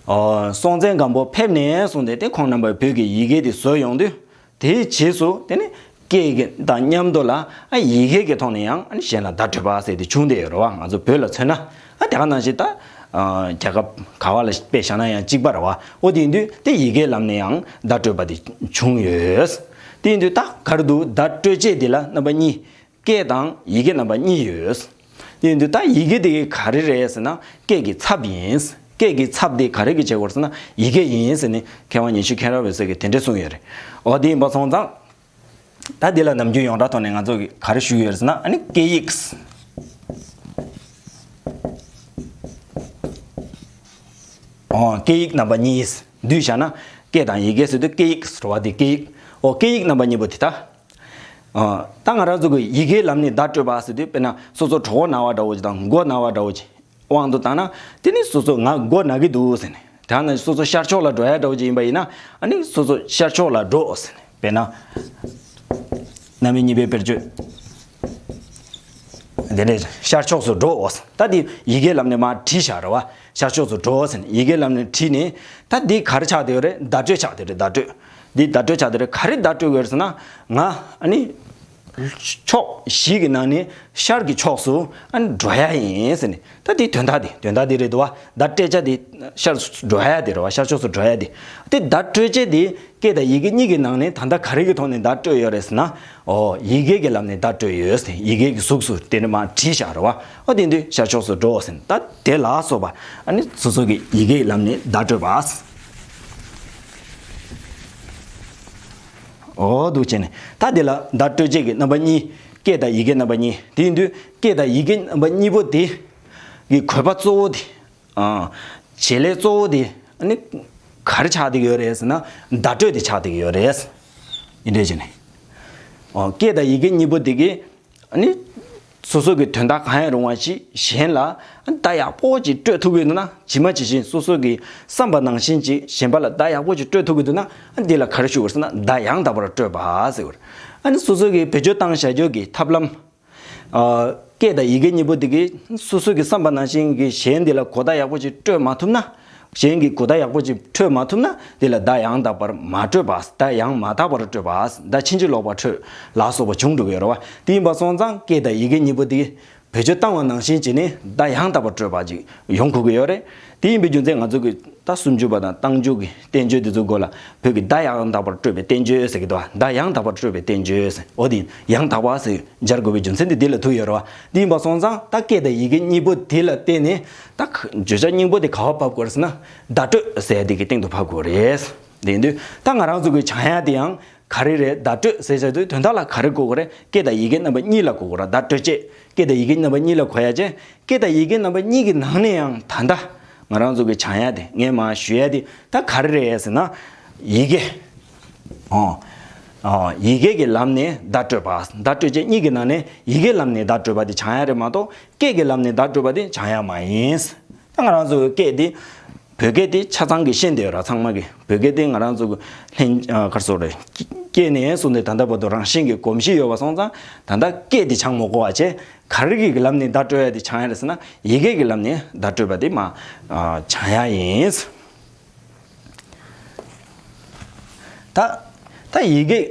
ཨ་སྲོང་བཙན་སྒམ་པོ་ཕེབས་ནས་བཟུང་སྟེ་དེ་ཁོང་རྣམ་པས་བོད་ཀྱི་ཡི་གེ་དེ་བཟོས་ཡོང་དུས། དེའི་རྗེས་སུ་དེ་ནི་སྐད་ཀྱི་དང་མཉམ་དུ་ལ་ཨ་ཡི་གེ་གི་ཐོག་ནས་ཡང་ཨ་ནི་གཞན་ལ་བརྡ་སྤྲོད་པ་ཟེར་དེ་བྱུང་བསྡད་ཡོད་རེད་བ། ང་ཚོ་བོད་ལ་མཚོན་ན། ཨ་དེ་ག་ནང་བཞིན་ད་ཨ་རྒྱལ་ཁབ་ག་བ་ལ་དཔེ་བཞག་ན་ཡང་གཅིག་པ་རེད་བ། འོ་དེ་ཡིན་དུས་དེ་ཡི་གེའི་ལམ་ནས་ཡང་བརྡ་སྤྲོད་པ་དེ་བྱུང་ཡོད། དེ་ཡིན་དུས་ད་ག་རེ་འདུག་བརྡ་སྤྲོད་བྱེད་དེ་ལ་རྣམ་པ་གཉིས། སྐད་དང་ཡི་གེ་རྣམ་པ་གཉིས་ཡོད། དེ་ཡིན་དུས་ད་ཡི་གེ་དེ་ག་རེ་རེད་ཟེར་ན། སྐད་ཀྱི་ཚབ་ཡིན། སྐད་ཀྱི་ཚབ་དེ་ག་རེ་གི་བྱེད་དགོས་ཟེར་ན་ཡི་གེ་ཡིན་ཟེར་ནས་མཁས་དབང་ཉི་ཤུ་མཁྱེན་རབ་འོད་ཟེར་གྱིས་དེ་འདྲས་གསུངས་ཡོད་རེད། འོ་དེ་ཡིན་པ་སོང་ཙང་། ད་འདི་ལ་ནམ་རྒྱུན་ཡོངས་གྲགས་ཐོག་ནས་ང་ཚོ་གིས་ག་རེ་ཞུ་གི་ཡོད་རེད་ཟེར་ན། ཨ་ནི་སྐད་ཡིག་འོ་སྐད་ཡིག་རྣམ་པ་གཉིས། བསྡུས་བཞག་ན་སྐད་དང་ཡི་གེ་ཟེར་དུས་སྐད་ཡིག་ཟེར་བ་དེ་སྐད་ཡིག་འོ་སྐད་ཡིག་རྣམ་པ་གཉིས་པོ་དེ་ད། ཨ་ད་ང་རང་ཚོ་གི་ཡི་གེའི་ལམ་ནས་བརྡ་སྤྲོད་པ་ཟེར་དུས། དཔེར་ན་སོ་སོ་གྲོད་ཁོག་ན་བ་འདྲ་བོ་ཅིག་དང་མགོ་ན་བ་འདྲ་བོ་ཅིག་དབང་དུ་བཏང་ན། དེ་ནི་སོ་སོ་ང་མགོ་ན་གི་འདུག་ཟེར་ནས། དེ་ན་སོ་སོ་ཤར་ཕྱོགས་ལ་འགྲོ་ཡ་འདྲ་བོ་ཅིག་ཡིན་པ་ཡིན་ན། ཨ་ནི་སོ་སོ་ཤར་ཕྱོགས་ལ་འགྲོ་ཟེར་ནས། དཔེར་ན། རྣམ་དབྱེ་གཉིས་པའི་དཔེར་བརྗོད། དེ་ནས་ཤར་ཕྱོགས་སུ་འགྲོ། ད་དེ་ཡི་གེའི་ལམ་ནས་མར་བྲིས་བཞག་རེད་བ། ཤར་ཕྱོགས་སུ་འགྲོ་ཟེར་ནས་ཡི་གེའི་ལམ་ནས་བྲིས་ནས། ད་འདི་ག་རེ་ཆགས་བསྡད་ཡོད་རེད། བརྡ་སྤྲོད་ཆགས་བསྡད་རེད། བརྡ་སྤྲོད། འདི་བརྡ་སྤྲོད་ཆགས་བསྡད་རེད། ག་རེ་བརྡ་སྤྲོད་དགོས་རེད་ཟེར་ན། ང་ཨ་ནི་ཕྱོགས་བཞི་གི་ནང་ནས་ཤར་གྱི་ཕྱོགས་སུ་ཨ་ནི་འགྲོ་ཡ་ཡིན་ཟེར་ནས། ད་འདི་དོན་དག་འདི་དོན་དག་འདི་རེད་འདུག་བ། བརྡ་སྤྲད་བྱ་འདི་ཤར་སུ་འགྲོ་ཡ་འདི་རེད་བ། ཤར་ཕྱོགས་སུ་འགྲོ་ཡ་འདི། དེ་བརྡ་སྤྲོད་བྱེད་འདི། སྐད་དང་ཡི་གེ་གཉིས་ཀྱི་ནང་ནས་ད་ལྟ་ག་རེ་གི་ཐོག་ནས་བརྡ་སྤྲོད་ཡོད་རེད་ཟེར་ན། ཨོ་ཡི་གེ་གི་ལམ་ནས་བརྡ་སྤྲོད་ཡོད་ཟེར། ཡི་གེ་གི་གཟུགས་སུ་དེ་ནས་མར་བྲིས་བཞག་རེད་བ། ཨོ་དེ་དུས་ཤར་ཕྱོགས་སུ་འགྲོ་ཟེར། ད་དེ་ལ་སོགས་པ་ཨ་ནི་སོ་སོ་གི་ཡི་གེ་གི་ལམ་ནས་བརྡ་སྤྲོད་པ། ཨོ་འདུག་བྱས་ནས་ད་དེ་ལ་བརྡ་སྤྲོད་བྱེད་ཀྱི་རྣམ་པ་གཉིས། སྐད་དང་ཡི་གེ་རྣམ་པ་གཉིས། དེ་ཡིན་དུས་སྐད་དང་ཡི་གེ་རྣམ་པ་གཉིས་པོ་དེ་གི་དགོས་པ་གཙོ་བོ་དེ། ཨ། བྱེད་ལས་གཙོ་བོ་དེ་ཨ་ནི་ག་རེ་ཆགས་བསྡད་ཀྱི་ཡོད་རེད་ཟེར་ན། བརྡ་སྤྲོད་དེ་ཆགས་བསྡད་ཀྱི་ཡོད་རེད། ཡིན་འདྲ་བྱས་ནས། ཨོ་སྐད་དང་ཡི་གེ་གཉིས་པོ་དེ་གིས་ཨ་ནི་སོ་སོ་གི་དོན་དག་གང་ཡང་རུང་བ་ཞིག་གཞན་ལ་བརྡ་ཡག་པོ་ཅིག་སྤྲོད་ཐུབ་ཀྱི་འདུག་ན། ཇི་མ་ཇི་བཞིན་སོ་སོ་གི་བསམ་པ་ནང་བཞིན་ཅིག་གཞན་པ་ལ་བརྡ་ཡག་པོ་ཅིག་སྤྲོད་ཐུབ་ཀྱི་འདུག་ན། འདི་ལ་ག་རེ་ཞུ་དགོས་ཟེར་ན། བརྡ་ཡང་དག་པར་སྤྲོད་པ་ཟེར་དགོས་རེད། ཨ་ནི་སོ་སོ་གི་བེད་སྤྱོད་བཏང་བྱ་སྤྱོད་ཀྱི་ཐབས་ལམ། ཨ། སྐད་དང་ཡི་གེ་གཉིས་པོ་དེ་གིས་སོ་སོ་གི་བསམ་པ་ནང་བཞིན་གྱི་གཞན་དེ་ལ་གོ་བརྡ་ཡག་པོ་ཅིག་སྤྲོད་མ་ཐུབ་ན། གཞན་གྱིས་གོ་བརྡ་ཡག་པོ་ཅིག་སྤྲོད་མ་ཐུབ་ན། དེ་ལ་བརྡ་ཡང་དག་པར་མ་སྤྲོད་པ། བརྡ་ཡང་མ་དག་པར་སྤྲོད་པ། བརྡ་ཕྱིན་ཅི་ལོག་པར་འཕྲོད་ལ་སོགས་པ་བྱུང་འགྲོ་གི་ཡོད་རེད་བ། དེ་ཡིན་པ་སོང་ཙང་སྐད་དང་ཡི་གེ་གཉིས་པོ་དེ་གིས་བེད་སྤྱོད་བཏང་བ་ནང་བཞིན་བྱས་ནས་བརྡ་ཡང་དག་པར་སྤྲོད་པ་ཅིག་ཡོང་དགོས་ཀྱི་ཡོད་རེད། དེ་ཡིན་པའི་རྒྱུ་མཚན་ང་ཚོ་གི་ད་སུམ་ཅུ་པ་དང་རྟགས་འཇུག་གི་བསྟན་བཅོས་དེ་ཚོའི་སྐོར་ལ། བོད་ཀྱི་བརྡ་ཡང་དག་པར་སྤྲོད་པའི་བསྟན་བཅོས་ཟེར་གྱི་འདུག་བ། བརྡ་ཡང་དག་པར་སྤྲོད་པའི་བསྟན་བཅོས་ཟེར། འོ་དེ་ཡང་དག་པ་ཟེར་སྦྱར་དགོས་པའི་རྒྱུ་མཚན་དེ་འདི་ལ་ཐུག་ཡོད་རེད་བ། དེ་ཡིན་པ་སོང་ཙང་ད་སྐད་དང་ཡི་གེ་གཉིས་པོ་དེ་ལ་བརྟེན་ནས། ད་བརྗོད་བྱ་སྙིང་པོ་དེ་ག་པར་ཕབ་དགོས་རེད་ཟེར་ན། བརྡ་སྤྲོད་ཟེར་དེ་གི་སྟེང་དུ་ཕབ་དགོས་རེད། དེ་ཡིན་དུས་ད་ང་རང་ཚོ་གི་སྦྱང་ཡ་དེ་ཡང་ག་རེ་རེད། བརྡ་སྤྲོད་ཟེར་བྱ་དུས་དོན་དག་ལ་ག་རེ་དགོས་ཀྱི་རེད། སྐད་དང་ཡི་གེ་རྣམ་པ་གཉིས་ལ་གོ་དགོས་རེད། བརྡ་སྤྲོད་བྱེད་སྐད་དང་ཡི་གེ་རྣམ་པ་གཉིས་ལ་གོ་ཡ་བྱས། སྐད་དང་ཡི་གེ་རྣམ་པ་གཉིས་ཀྱི་ནང་ནས་ཡང་ད་ལྟ་ང་རང་ཚོ་གི་སྦྱང་ཡ་དེ། ངས་མར་ཞུ་ཡ་དེ་ད་ག་རེ་རེད་ཟེར་ན། ཡི་གེ། ཨོ། ཨོ། ཡི་གེ་གི་ལམ་ནས་བརྡ་སྤྲོད་པ། བརྡ་སྤྲོད་བྱེད་གཉིས་ཀྱི་ནང་ནས་ཡི་གེའི་ལམ་ནས་བརྡ་སྤྲོད་པ་དེ་སྦྱང་ཡ་རེད་མ་གཏོགས། སྐད་ཀྱི་ལམ་ནས་བརྡ་སྤྲོད་པ་དེ་སྦྱང་ཡ་མ་ཡིན། ད་ང་རང་ཚོ་གི་སྐད་དེ། བོད་སྐད་དེ་ཆ་ཚང་གིས་ཤེས་བསྡད་ཡོད་ར། ཚང་མ་གིས། བོད་སྐད་དེ་ང་རང་ཚོ་གི་ལྷན། ཨ། ག་རེ་ཟེར་དགོས་རེད། སྐྱེས་ནས་བཟུང་སྟེ་ད་ལྟ་བར་དུ་རང་བཞིན་གྱི་གོམས་གཤིས་ཡོད་པ་སོང་ཙང་། ད་ལྟ་སྐད་དེ་སྦྱང་མ་དགོས་པ་བྱས། ག་རེ་གི་ལམ་ནས་བརྡ་སྤྲོད་ཡ་དེ་སྦྱང་ཡ་རེད་ཟེར་ན། ཡི་གེ་གི་ལམ་ནས་བརྡ་སྤྲོད་པ་དེ་མར། ཨ། སྦྱང་ཡ་ཡིན། ད། ད་ཡི་གེ།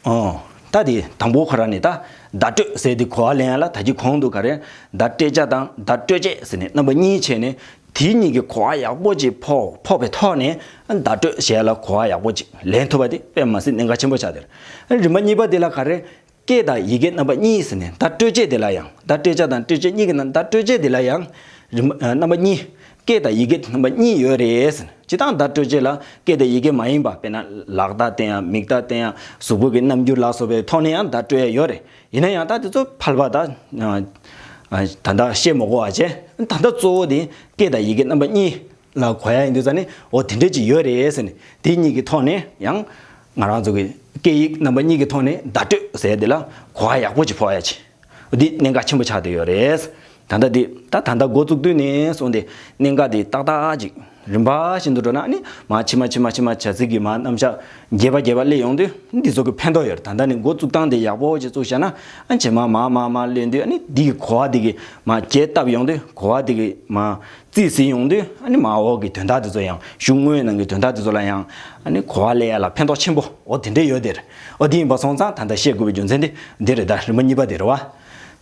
ཨོ། ད་དེ་དང་པོ་ཁོ་རང་ནས་ད་བརྡ་སྤྲོད་ཟེར་དེ་གོ་བ་ལེན་ཡ་ལ། ད་གི་གོང་དུ་ག་རེ། བརྡ་སྤྲད་བྱ་དང་བརྡ་སྤྲོད་བྱེད་ཟེར་ནས་རྣམ་པ་གཉིས་བྱས་ནས། དེ་གཉིས་ཀྱི་གོ་བ་ཡག་པོ་ཅིག་ཕོག་ཕོག་པའི་ཐོག་ནས། བརྡ་སྤྲོད་བྱེད་ཡ་ལ་གོ་བ་ཡག་པོ་ཅིག་ལེན་ཐུབ་པ་དེ་དཔེ་མ་སྲིད་གནད་འགག་ཆེན་པོ་ཆགས་བསྡད་རེད། རིམ་པ་གཉིས་པ་དེ་ལ་ག་རེ། སྐད་དང་ཡི་གེ་རྣམ་པ་གཉིས་ཟེར་ནས། བརྡ་སྤྲོད་བྱེད་དེ་ལ་ཡང་། བརྡ་སྤྲད་བྱ་དང་སྤྲོད་བྱེད་གཉིས་ཀྱི་ནང་། བརྡ་སྤྲོད་བྱེད་དེ་ལ་ཡང་། རིམ། ཨ། རྣམ་པ་གཉིས། སྐད་དང་ཡི་གེ་རྣམ་པ་གཉིས་ཡོད་རེད་ཟེར་ནས། སྤྱིར་བཏང་བརྡ་སྤྲོད་བྱེད་ལ་སྐད་དང་ཡི་གེ་མ་ཡིན་པ། དཔེར་ན་ལག་བརྡ་བསྟན་ཡ། མིག་བརྡ་བསྟན་ཡ། གཟུགས་པོ་གི་རྣམ་འགྱུར་ལ་སོགས་པའི་ཐོག་ནས་ཡང་བརྡ་སྤྲོད་ཡ་ཡོད་རེད། ཡིན་ན་ཡང་ད་དེ་ཚོ་ཕལ་པ་ད་ད་ལྟ་བཤད་མ་དགོས་པ་བྱས། ད་ལྟ་གཙོ་བོ་དེ་སྐད་དང་ཡི་གེ་རྣམ་པ་གཉིས་ལ་གོ་ཡ་ཡིན་དུས་ཙང་ནས། འོ་དེ་འདྲས་ཅིག་ཡོད་རེད་ཟེར་ནས། དེ་གཉིས་ཀྱི་ཐོག་ནས་ཡང་ང་རང་ཚོ་གི་སྐད་ཡིག་རྣམ་པ་གཉིས་ཀྱི་ཐོག་ནས་བརྡ་སྤྲོད་ཟེར་དེ་ལ་གོ་བ་ཡག་པོ་ཅིག་ཕོག་ཡ་ཅིག་འདི་གནད་འགག་ཆེན་པོ་ཆགས་བསྡད་ཡོད་རེད། ད་ལྟ་འདི་ད་ད་ལྟ་འགོ་བཙུགས་དུས་ནས་བཟུང་སྟེ་གནད་འགག་འདི་ཏག་ཏག་ཅིག་རིམ་པ་བཞིན་དུ་འགྲོ་ན། ཨ་ནི་མར་ཕྱི་མ་ཕྱི་མ་ཕྱི་མ་བྱ་ཚིག་གི་མར་རྣམ་གཞག་རྒྱས་པ་རྒྱས་པ་སླེབས་ཡོང་དུས། འདི་ཚོ་གི་ཕན་ཐོགས་ཡོད་རེད། ད་ལྟ་ནས་འགོ་བཙུགས་སྟངས་དེ་ཡག་པོ་ཅིག་བཙུགས་བཞག་ན། ཨ་རྗེས་མ་མར་མར་མར་སླེབས་དུས། ཨ་ནི་འདི་གི་གོ་བ་འདི་གི་མར་རྒྱས་བཏབ་ཡོང་དུས། གོ་བ་འདི་གི་མར་རྩིས་ཟིན་ཡོང་དུས། ཨ་ནི་མར་འོག་གི་དོན་དག་དེ་ཚོ་ཡང་། གཞུང་དངོས་ནང་གི་དོན་དག་དེ་ཚོ་ལ་ཡང་ཨ་ནི་གོ་བ་སླེབས་ཡ་ལ་ཕན་ཐོགས་ཆེན་པོ་འོ་དེ་འདྲས་ཡོད་དེ་རེད། འོ་དེ་ཡིན་པ་སོང་ཙང་ད་ལྟ་བཤད་དགོས་པའི་རྒྱུ་མཚན་དེ་འདི་རེད། ད་རིམ་པ་གཉིས་པ་དེ་རེད་བ།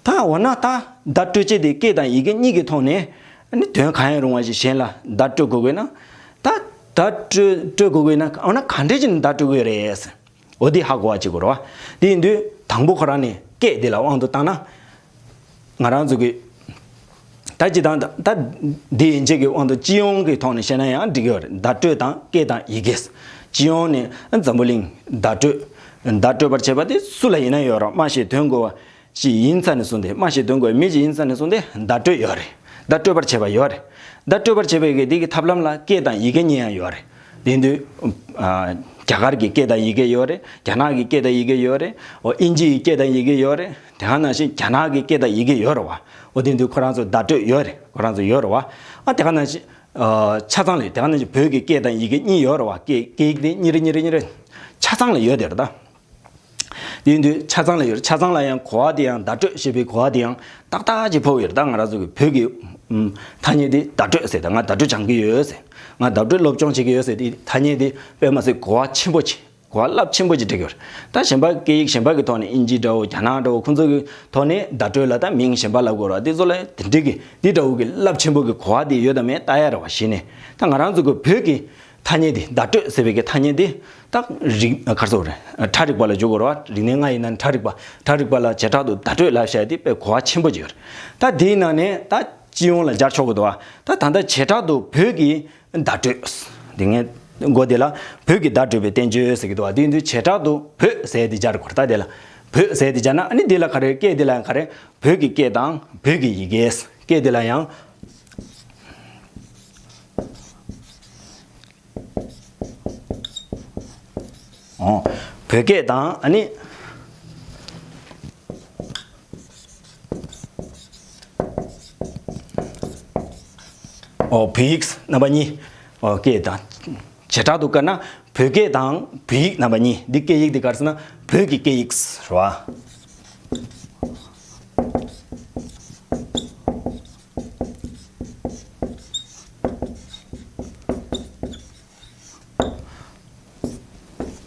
ད་འོ་ན་ད་བརྡ་སྤྲོད་བྱེད་དེ་སྐད་དང་ཡི་གེ་གཉིས་ཀྱི་ཐོག་ནས་ཨ་ནི་དོན་གང་ཡང་རུང་བ་ཞིག་གཞན་ལ་བརྡ་སྤྲོད་དགོས་དགོས་ན། ད་བརྡ་སྤྲོད་སྤྲོད་དགོས་དགོས་ན། འོ་ན་ག་འདྲས་ཅིག་ནས་བརྡ་སྤྲོད་དགོས་རེད། འོ་དེ་ཧ་གོ་བ་བྱེད་དགོས་རེད་བ། དེ་ཡིན་དུས་དང་པོ་ཁོ་རང་ནས་སྐད་དེ་ལ་དབང་དུ་བཏང་ན། ང་རང་ཚོ་གི་ད་སྤྱིར་བཏང་ད་ད་འདི་ཡན་ཆད་ཀྱི་དབང་དུ། སྤྱི་ཡོངས་ཀྱི་ཐོག་ནས་བཤད་ན་ཡང་འགྲིག་གི་ཡོད་རེད། བརྡ་སྤྲོད་དང་སྐད་དང་ཡི་གེ། སྤྱི་ཡོངས་ནས་འཛམ་བུ་གླིང་བརྡ་སྤྲོད། བརྡ་སྤྲོད་པར་བྱེད་པ་དེ་སུ་ལ་ཡིན་ན་ཡོད་རེད། སྨྲ་ཤེས་དོན་གོ་བ་ཞིག་ཡིན་ཙང་ནས་བཟུང་སྟེ། སྨྲ་ཤེས་དོན་གོ་བའི་མི་ཞིག་ཡིན་ཙང་ནས་བཟུང་སྟེ་བརྡ་སྤྲོད་ཡོད་རེད། བརྡ་སྤྲོད་པར་བྱེད་པ་ཡོད་རེད། བརྡ་སྤྲོད་པར་བྱེད་པའི་གི་དེ་གི་ཐབས་ལམ་ལ་སྐད་དང་ཡི་གེ་གཉིས་ཡང་ཡོད་རེད། དེ་དུས་ཨ་རྒྱ་གར་གྱི་སྐད་དང་ཡི་གེ་ཡོད་རེད། རྒྱ་ནག་གི་སྐད་དང་ཡི་གེ་ཡོད་རེད། འོ་དབྱིན་ཇི་ཡི་སྐད་དང་ཡི་གེ་ཡོད་རེད། དེ་ག་ནང་བཞིན་རྒྱ་ནག་གི་སྐད་དང་ཡི་གེ་ཡོད་རེད་བ། འོ་དེ་དུས་ཁོ་རང་ཚོ་བརྡ་སྤྲོད་ཡོད་རེད། ཁོ་རང་ཚོ་ཡོད་རེད་བ། ཨ་དེ་ག་ནང་བཞིན་ཨ་ཆ་ཚང་ལ་ཡོད། དེ་ག་ནང་བཞིན་བོད་ཀྱི་སྐད་དང་ཡི་གེ་གཉིས་ཡོད་རེད་བ། སྐད་སྐད་ཡིག་དེ་གཉིས་རེ་གཉིས་རེ་གཉིས་རེ་ཆ་ཚང་ལ་ཡོད་དེ་རེད་ད། དེ་ཡིན་དུས་ཆ་ཚང་ལ་ཡོད། ཆ་ཚང་ལ་ཡང་གོ་བ་དེ་ཡང་། བརྡ་སྤྲོད་ཞེས་པའི་གོ་བ་དེ་ཡང་ཏག་ཏག་ཅིག་ཕོག་ཡོད་རེད། ད་ང་རང་ཚོ་གི་བོད་ཀྱི་ཨུམ་ཐ་སྙད་དེ་བརྡ་སྤྲོད་ཟེར། ད་ང་བརྡ་སྤྲོད་སྦྱང་གི་ཡོད་ཟེར། ང་བརྡ་སྤྲོད་སློབ་སྦྱོང་བྱེད་ཀྱི་ཡོད་ཟེར། དེ་ཐ་སྙད་དེ་དཔེ་མ་ཟད་གོ་བ་ཆེན་པོ་ཅིག་གོ་བ་རླབས་ཆེན་པོ་ཅིག་སྤྲད་ཀྱི་ཡོད་རེད། ད་གཞན་པ་སྐད་ཡིག་གཞན་པ་གི་ཐོག་ནས། དབྱིན་ཇི་འདྲ་བོ། རྒྱ་ནག་འདྲ་བོ། ཁོང་ཚོ་གི་ཐོག་ནས་བརྡ་སྤྲོད་ལ་ད་མིང་གཞན་པ་ལབ་དགོས་རེད་བ། དེ་ཚོ་ལ་དེ་འདྲའི་གི་འདི་འདྲ་བོ་གི་རླབས་ཆེན་པོ་གི་གོ་བ་དེ་ཡོད་དམ་མེད་ལྟ་ཡ་རེད་བ། གཞི་ནས་ད་ང་རང་ཚོ་གི་བོད་ཀྱི་ཐ་སྙད་དེ། བརྡ་སྤྲོད་ཟེར་བའི་གི་ཐ་སྙད་དེ་ད་རིག་ག་རེ་ཟེར་དགོས་རེད། ཕྲ་རིག་པ་ལ་འཇུག་དགོས་རེད་བ། རིག་གནས་ལྔ་ཡི་ནང་ནས་ཕྲ་རིག་པ། ཕྲ་རིག་པ་ལ་བྱེ་བྲག་ཏུ་བརྡ་སྤྲོད་ལབ་བྱ་དེ་དཔེ་གོ་བ་ཆེན་པོ་ཅིག་ཡོད་རེད། ད་དེའི་ནང་ནས་ད་སྤྱི་ཡོངས་ལ་སྦྱར་ཆོག་གི་འདུག་བ། ད་ད་ལྟ་བྱེ་བྲག་ཏུ་བོད་ཀྱི་བརྡ་སྤྲོད། དེ་ངས་མགོ་དེ་ལ་བོད་ཀྱི་བརྡ་སྤྲོད་པའི་བསྟན་བཅོས་ཟེར་གྱི་འདུག་བ། དེ་ཡིན་དུས་བྱེ་བྲག་ཏུ་བོད་ཟེར་དེ་སྦྱར་དགོས་རེད། ད་དེ་ལ་བོད་ཟེར་དེ་སྦྱར་ན། ཨ་ནི་དེ་ལ་ག་རེ། སྐད་དེ་ལ་ཡང་ག་རེ། བོད་ཀྱི་སྐད་དང་བོད་ཀྱི་ཡི་གེ། སྐད་དེ་ལ་ཡང་། ཨོ། བོད་སྐད་དང་ཨ་ནི། ཨོ། བོད་ཡིག་རྣམ་པ་གཉིས། ཨོ། སྐད་དང་། བྱེ་བྲག་ཏུ་བཀར་ན་བོད་སྐད་དང་བོད་ཡིག་རྣམ་པ་གཉིས། འདི་སྐད་ཡིག་འདི་ག་རེ་ཟེར་ན་བོད་ཀྱི་སྐད་ཡིག་རེད་བ།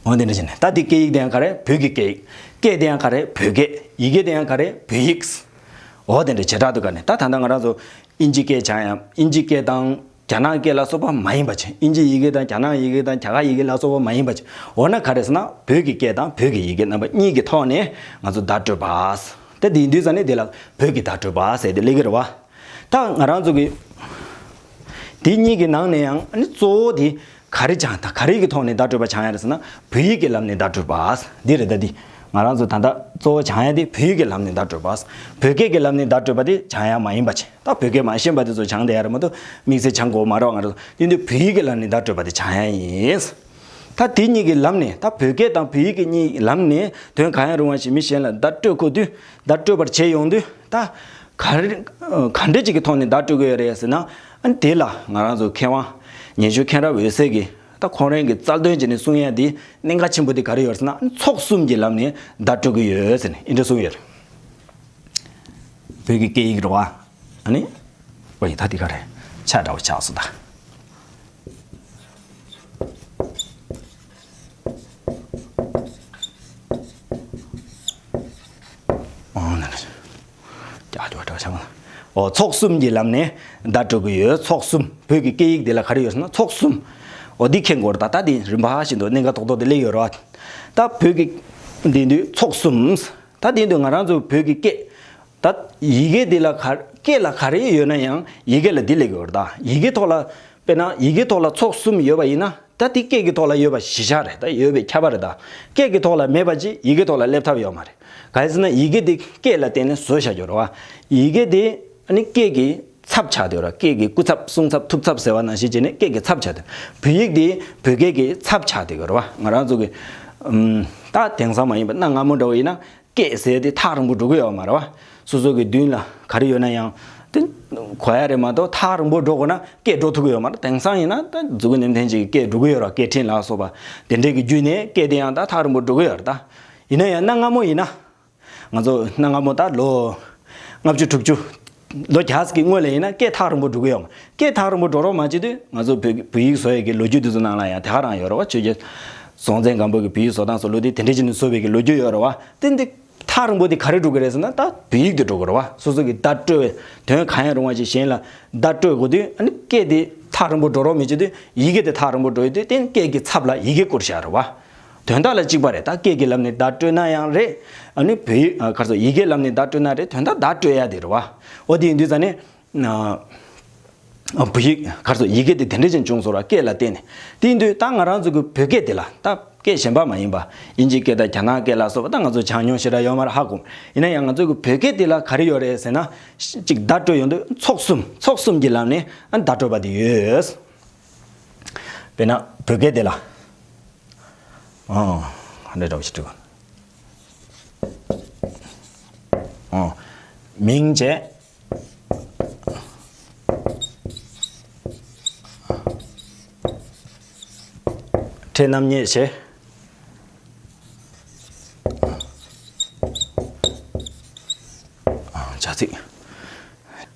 འོ་དེ་འདྲ་བྱས་ནས་ད་དེ་སྐད་ཡིག་དེ་ཡང་ག་རེ། བོད་ཀྱི་སྐད་ཡིག་སྐད་དེ་ཡང་ག་རེ། བོད་སྐད། ཡི་གེ་དེ་ཡང་ག་རེ། བོད་ཡིག་འོ་དེ་འདྲ་བྱེ་བྲག་ཏུ་བཀར་ནས། ད་ད་ལྟ་ང་རང་ཚོ་དབྱིན་ཇི་སྐད་སྦྱང་ཡ། དབྱིན་ཇི་སྐད་དང་རྒྱ་ནག་སྐད་ལ་སོགས་པ་མ་ཡིན་པ་ཅིག་དབྱིན་ཇི་ཡི་གེ་དང་རྒྱ་ནག་ཡི་གེ་དང་རྒྱ་གར་ཡི་གེ་ལ་སོགས་པ་མ་ཡིན་པ་ཅིག་འོ་ན་ག་རེ་ཟེར་ན་བོད་ཀྱི་སྐད་དང་བོད་ཀྱི་ཡི་གེ་རྣམ་པ་གཉིས་ཀྱི་ཐོག་ནས་ང་ཚོ་བརྡ་སྤྲོད་པ། ད་དེ་ཡིན་དུས་ཙང་ནས་དེ་ལ་བོད་ཀྱི་བརྡ་སྤྲོད་པ་ཟེར་དེ་སླེབས་ཀྱི་རེད་བ། ད་ང་རང་ཚོ་གི་དེ་གཉིས་ཀྱི་ནང་ནས་ཡང་ཨ་ནི་གཙོ་བོ་དེ་ག་རེ་སྦྱང་། ད་ག་རེ་གི་ཐོག་ནས་བརྡ་སྤྲོད་པ་སྦྱང་ཡ་རེད་ཟེར་ན། བོད་ཡིག་གི་ལམ་ནས་བརྡ་སྤྲོད་པ་འདི་རེད། ད་འདི་ང་རང་ཚོ་ད་ལྟ་གཙོ་བོ་སྦྱང་ཡ་དེ་བོད་ཡིག་གི་ལམ་ནས་བརྡ་སྤྲོད་པ། བོད་སྐད་ཀྱི་ལམ་ནས་བརྡ་སྤྲོད་པ་དེ་སྦྱང་ཡ་མ་ཡིན་པ་བྱས། ད་བོད་སྐད་མ་ཤེས་པ་དེ་ཚོ་སྦྱང་བསྡད་ཡ་རེད་མ་གཏོགས་དམིགས་བསལ་སྦྱང་དགོས་མ་རེད་བ། ང་རང་ཚོ་དེ་དུས་བོད་ཡིག་གི་ལམ་ནས་བརྡ་སྤྲོད་པ་དེ་སྦྱང་ཡ་ཡིན། ད་དེ་གཉིས་ཀྱི་ལམ་ནས། ད་བོད་སྐད་དང་བོད་ཡིག་གི་གཉིས་ལམ་ནས་དོན་གང་ཡང་རུང་བ་ཞིག་མི་གཞན་ལ་བརྡ་སྤྲོད་དགོས་དུས། བརྡ་སྤྲོད་པར་བྱེད་ཡོང་དུས། ད་ག་རེ་ག་འདྲ་ཅིག་གི་ཐོག་ནས་བརྡ་སྤྲོད་ཀྱི་ཡོད་རེད་ཟེར་ན། ཨ་ནི་དེ་ལ་ང་རང་ཚོ་མཁས་དབང་ཉན་ཤུལ་མཁྱེན་རབ་འོད་ཟེར་གྱིས་ད་ཁོང་རང་གི་རྩལ་འདོན་བྱས་ནས་གསུང་ཡ་དེ་གནད་འགག་ཆེན་པོ་དེ་ག་རེ་ཡོད་རེད་ཟེར་ན། ཨ་ནི་ཚོགས་གསུམ་གྱི་ལམ་ནས་བརྡ་སྤྲོད་ཀྱི་ཡོད་ཟེར་ནས་འདི་འདྲ་གསུངས་ཡོད་རེད། བོད་ཀྱི་སྐད་ཡིག་རེད་བ། ཨ་ནི། ཨོ་ཡ། ད་འདི་ག་རེ། ཆ་འདྲ་བོ་ཆགས་སོང་ད། ཨོ་ན་ན། རྒྱག་རྒྱག་རྒྱག་བྱ་བ། ཨོ། ཚོགས་གསུམ་གྱི་ལམ་ནས་བརྡ་སྤྲོད་ཀྱི་ཡོད། ཚོགས་གསུམ། བོད་ཀྱི་སྐད་ཡིག་འདི་ལ་ག་རེ་ཡོད་ཟེར་ན་ཚོགས་གསུམ། ཨོ་འདི་མཁྱེན་དགོས་རེད། ད་ད་འདི་རིམ་པ་བཞིན་དུ་གནད་འགག་ཏོག་ཏོག་དེ་སླེབས་ཡོད་རེད་བ། ད་བོད་ཀྱི་འདི་འདུས་ཚོགས་གསུམ། ད་འདི་འདུས་ང་རང་ཚོ་བོད་ཀྱི་སྐད། ད་ཡི་གེ་འདི་ལ་ག་སྐད་ལ་ག་རེ་ཡོད་ན་ཡང་ཡི་གེ་ལ་འདི་སླེབས་ཡོད་རེད། ད་ཡི་གེ་ཐོག་ལ་ དཔེར་ན་ཡི་གེ་ཐོག་ལ་ཚོགས་གསུམ་ཡོད་པ་ཡིན་ན། ད་དེ་སྐད་ཀྱི་ཐོག་ལ་ཡོད་པ་གཞི་བཞག་རེད། ད་ཡོད་པའི་ཁྱབ་པ་རེད། ད་སྐད་ཀྱི་ཐོག་ལ་མེད་པ་ཅིག་ཡི་གེ་ཐོག་ལ་སླེབས་ཐབས་ཡོད་མ་རེད། གང་ཡིན་ཟེར་ན་ཡི་གེ་དེ་སྐད་ལ་བརྟེན་ནས་བཟོས་བཞག་རྒྱུ་རེད་བ། ཡི་གེ་དེ་ཨ་ནི་སྐད་ཀྱི་ཚབ་ཆགས་བསྡད་ཡོད་རེད། སྐད་ཀྱི་སྐུ་ཚབ་གསུང་ཚབ་ཐུགས་ཚབ་ཟེར་བ་ནང་བཞིན་བྱས་ནས་སྐད་ཀྱི་ཚབ་ཆགས་བསྡད། བོད་ཡིག་དེ་བོད་སྐད་ཀྱི་ཚབ་ཆགས་བསྡད་ཡོད་རེད་བ། ང་རང་ཚོ་གི་ཨམ། ད་དེང་སང་མ་ཡིན་པ་གནའ་སྔ་མོ་འདྲ་བོ་ཡིན་ན། སྐད་ཟེར་དེ་ཐག་རིང་པོ་འགྲོ་གི་ཡོད་མ་རེད་བ། སོ་སོ་གི་མདུན་ལ་ག་རེ་ཡོད་ན་ཡང་དེ་གོ་ཡ་རེད་མ་གཏོགས། ཐག་རིང་པོ་འགྲོ་དགོས་ན་སྐད་འགྲོ་ཐུབ་ཀྱི་ཡོད་མ་རེད། དེང་སང་ཡིན་ན་ད་མཛུབ་གུ་ནེམ་ཐེན་ཅིག་གི་སྐད་འགྲོ་གི་ཡོད་རེད། སྐད་འཕྲིན་ལ་སོགས་པ་དེ་འདྲས་ཀྱི་བརྒྱུད་ནས་སྐད་དེ་ཡང་ད་ཐག་རིང་པོ་འགྲོ་གི་ཡོད་རེད། ད་ཡིན་ན་ཡང་གནའ་སྔ་མོ་ཡིན་ན། ང་ཚོ་གནའ་སྔ་མོ་ད་ལོ་ལྔ་བཅུ་དྲུག་ཅུ། ལོ་བརྒྱ་ཙམ་གྱི་སྔོན་ལ་ཡིན་ན་སྐད་ཐག་རིང་པོ་འགྲོ་གི་ཡོད་མ། སྐད་ཐག་རིང་པོ་འགྲོ་རོགས་མ་བྱེད་དུས་ང་ཚོ་བོད་བོད་ཡིག་བཟོ་ཡས་ཀྱི་ལོ་རྒྱུས་དེ་ཚོ་ནང་ལ་ཡང་དེ་ག་རང་ཡོད་རེད་བ། ཆོས་རྒྱལ་སྲོང་བཙན་སྒམ་པོ་གི་བོད་ཡིག་བཟོ་སྟངས་སུ་ལོ་དེ་དེ་འདྲ་བྱས་ནས་བཟོས་པའི་གི་ལོ་རྒྱུས་ཡོད་རེད་བ། དེ་འདི་ཐག་རིང་པོ་དེ་ག་རེ་འགྲོ་གི་རེད་ཟེར་ན། ད་བོད་ཡིག་དེ་འགྲོ་གི་རེད་བ། སོ་སོ་གི་བརྡ་སྤྲོད་པའི་དོན་གང་ཡང་རུང་བ་ཅིག་གཞན་ལ་བརྡ་སྤྲོད་དགོས་དུས། ཨ་ནི་སྐད་དེ་ཐག་རིང་པོ་འགྲོ་རོགས་མི་བྱེད་དུས་ཡི་གེ་དེ་ཐག་རིང་པོ་འགྲོ་ཡོད་དུས། དེ་སྐད་ཀྱི་ཚབ་ལ་ཡི་གེ་བསྐུར་བཞག་རེད་བ། དོན་དག་ལ་གཅིག་པ་རེད། ད་སྐད་ཀྱི་ལམ་ནས་བརྡ་སྤྲོད་ན་ཡང་རེད། ཨ་ནི་བོད་ཡིག་ཨ་ག་རེ་ཟེར། ཡི་གེའི་ལམ་ནས་བརྡ་སྤྲོད་ན་རེད། དོན་དག་བརྡ་སྤྲོད་ཡ་དེ་རེད་བ། འོ་དེ་ཡིན་དུས་ཙ་ནས། ཨ་བོད་ཡིག་ག་རེ་ཟེར། ཡི་གེ་དེ་དེ་འདྲ་ཅན་བྱུང་སོང་ར། སྐད་ལ་བརྟེན་ནས། དེ་ཡིན་དུས་ད་ང་རང་ཚོ་གི་བོད་སྐད་དེ་ལ། ད་སྐད་གཞན་པ་མ་ཡིན་པ་དབྱིན་ཇིའི་སྐད་དང་རྒྱ་ནག་སྐད་ལ་སོགས་པ་ད་ང་ཚོ་སྦྱང་མྱོང་ཞེ་དྲག་ཡོད་མ་རེད། ཧ་གོ། ཡིན་ན་ཡང་ང་ཚོ་གི་བོད་སྐད་དེ་ལ་ག་རེ་ཡོད་རེད་ཟེར་ན། གཅིག་བརྡ་སྤྲོད་ཡོང་དུས་ཚོགས་གསུམ། ཚོགས་གསུམ་གྱི་ལམ་ནས་ཨ་བརྡ་སྤྲོད་པ་དེ་ཡོད། དཔེར་ན་བོད་སྐད་དེ་ལ། ཨང་། ཧ་འདྲ་འདྲ་བོ་ཞིག་འབྲི་དགོས། ཨང་། མིང་བྱས། ཕྲད་རྣམ་དབྱེ་བྱས། ཨང་། བྱ་ཚིག།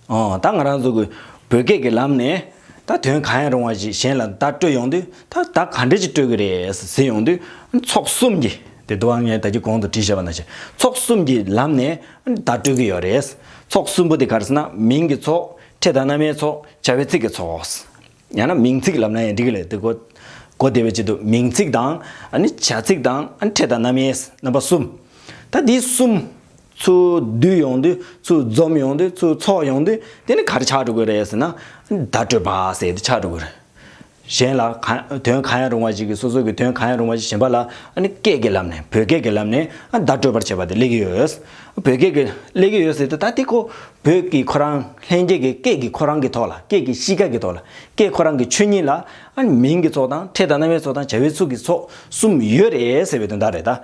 ཨོ། ད་ང་རང་ཚོ་གི་བོད་སྐད་ཀྱི་ལམ་ནས་ད་དོན་གང་ཡང་རུང་བ་ཞིག་གཞན་ལ་བརྡ་སྤྲོད་ཡོང་དུས། ད་བརྡ་ག་འདྲ་ཞིག་སྤྲོད་ཀྱི་རེད་ཟེར་ཡོང་དུས། ཚོགས་གསུམ་གྱི། དེ་དུ་བ་ངས་ད་ཅི་གོང་དུ་བྲིས་བཞག་པ་ནང་བཞིན་ཚོགས་གསུམ་གྱི་ལམ་ནས་བརྡ་སྤྲོད་ཀྱི་ཡོད་རེད། ཚོགས་གསུམ་པོ་དེ་ག་རེ་ཟེར་ན། མིང་གི་ཚོགས། ཕྲད་དང་རྣམ་དབྱེའི་ཚོགས། བྱ་བའི་ཚིག་གི་ཚོགས། ཡང་ན་མིང་ཚིག་ལབ་ན་ཡང་འགྲིག་གི་རེད། དེ་གོ་གོ་བདེ་བའི་ཆེད་དུ་མིང་ཚིག་དང་། ཨ་ནི་བྱ་ཚིག་དང་། ཨ་ནི་ཕྲད་དང་རྣམ་དབྱེ། རྣམ་པ་གསུམ། ད་འདི་གསུམ་ཚུར་བསྡུས་ཡོང་དུས། ཚུར་འཛོམས་ཡོང་དུས། ཚུར་ཚོགས་ཡོང་དུས། དེ་ནི་ག་རེ་ཆགས་འགྲོ་གི་རེད་ཟེར་ན། བརྡ་སྤྲོད་པ་ཟེར་དེ་ཆགས་འགྲོ་གི་རེད། གཞན་ལ་གང་། དོན་གང་ཡང་རུང་བ་ཞིག་གིས། སོ་སོ་གི་དོན་གང་ཡང་རུང་བ་ཞིག་གཞན་པ་ལ་ཨ་ནི་སྐད་ཀྱི་ལམ་ནས། བོད་སྐད་ཀྱི་ལམ་ནས་ཨ་བརྡ་སྤྲོད་པར་བྱེད་པ་དེ་སླེབས་ཀྱི་ཡོད། བོད་སྐད་ཀྱི་སླེབས་ཀྱི་ཡོད་ཟེར་དུས། ད་དེ་ཁོ་བོད་ཀྱི་ཁོ་རང་ལྷན་སྐྱེས་ཀྱི་སྐད་ཀྱི་ཁོ་རང་གི་ཐོག་ལ། སྐད་ཀྱི་གཤིས་ཀ་གི་ཐོག་ལ། སྐད་ཁོ་རང་གི་ཆོས་ཉིད་ལ་ཨ་ནི་མིང་གི་ཚོགས་དང་། ཕྲད་དང་རྣམ་དབྱེའི་ཚོགས་དང་། བྱ་བའི་ཚིག་གི་ཚོགས་གསུམ་ཡོད་རེད་ཟེར་བའི་དོན་དག་རེད། ད་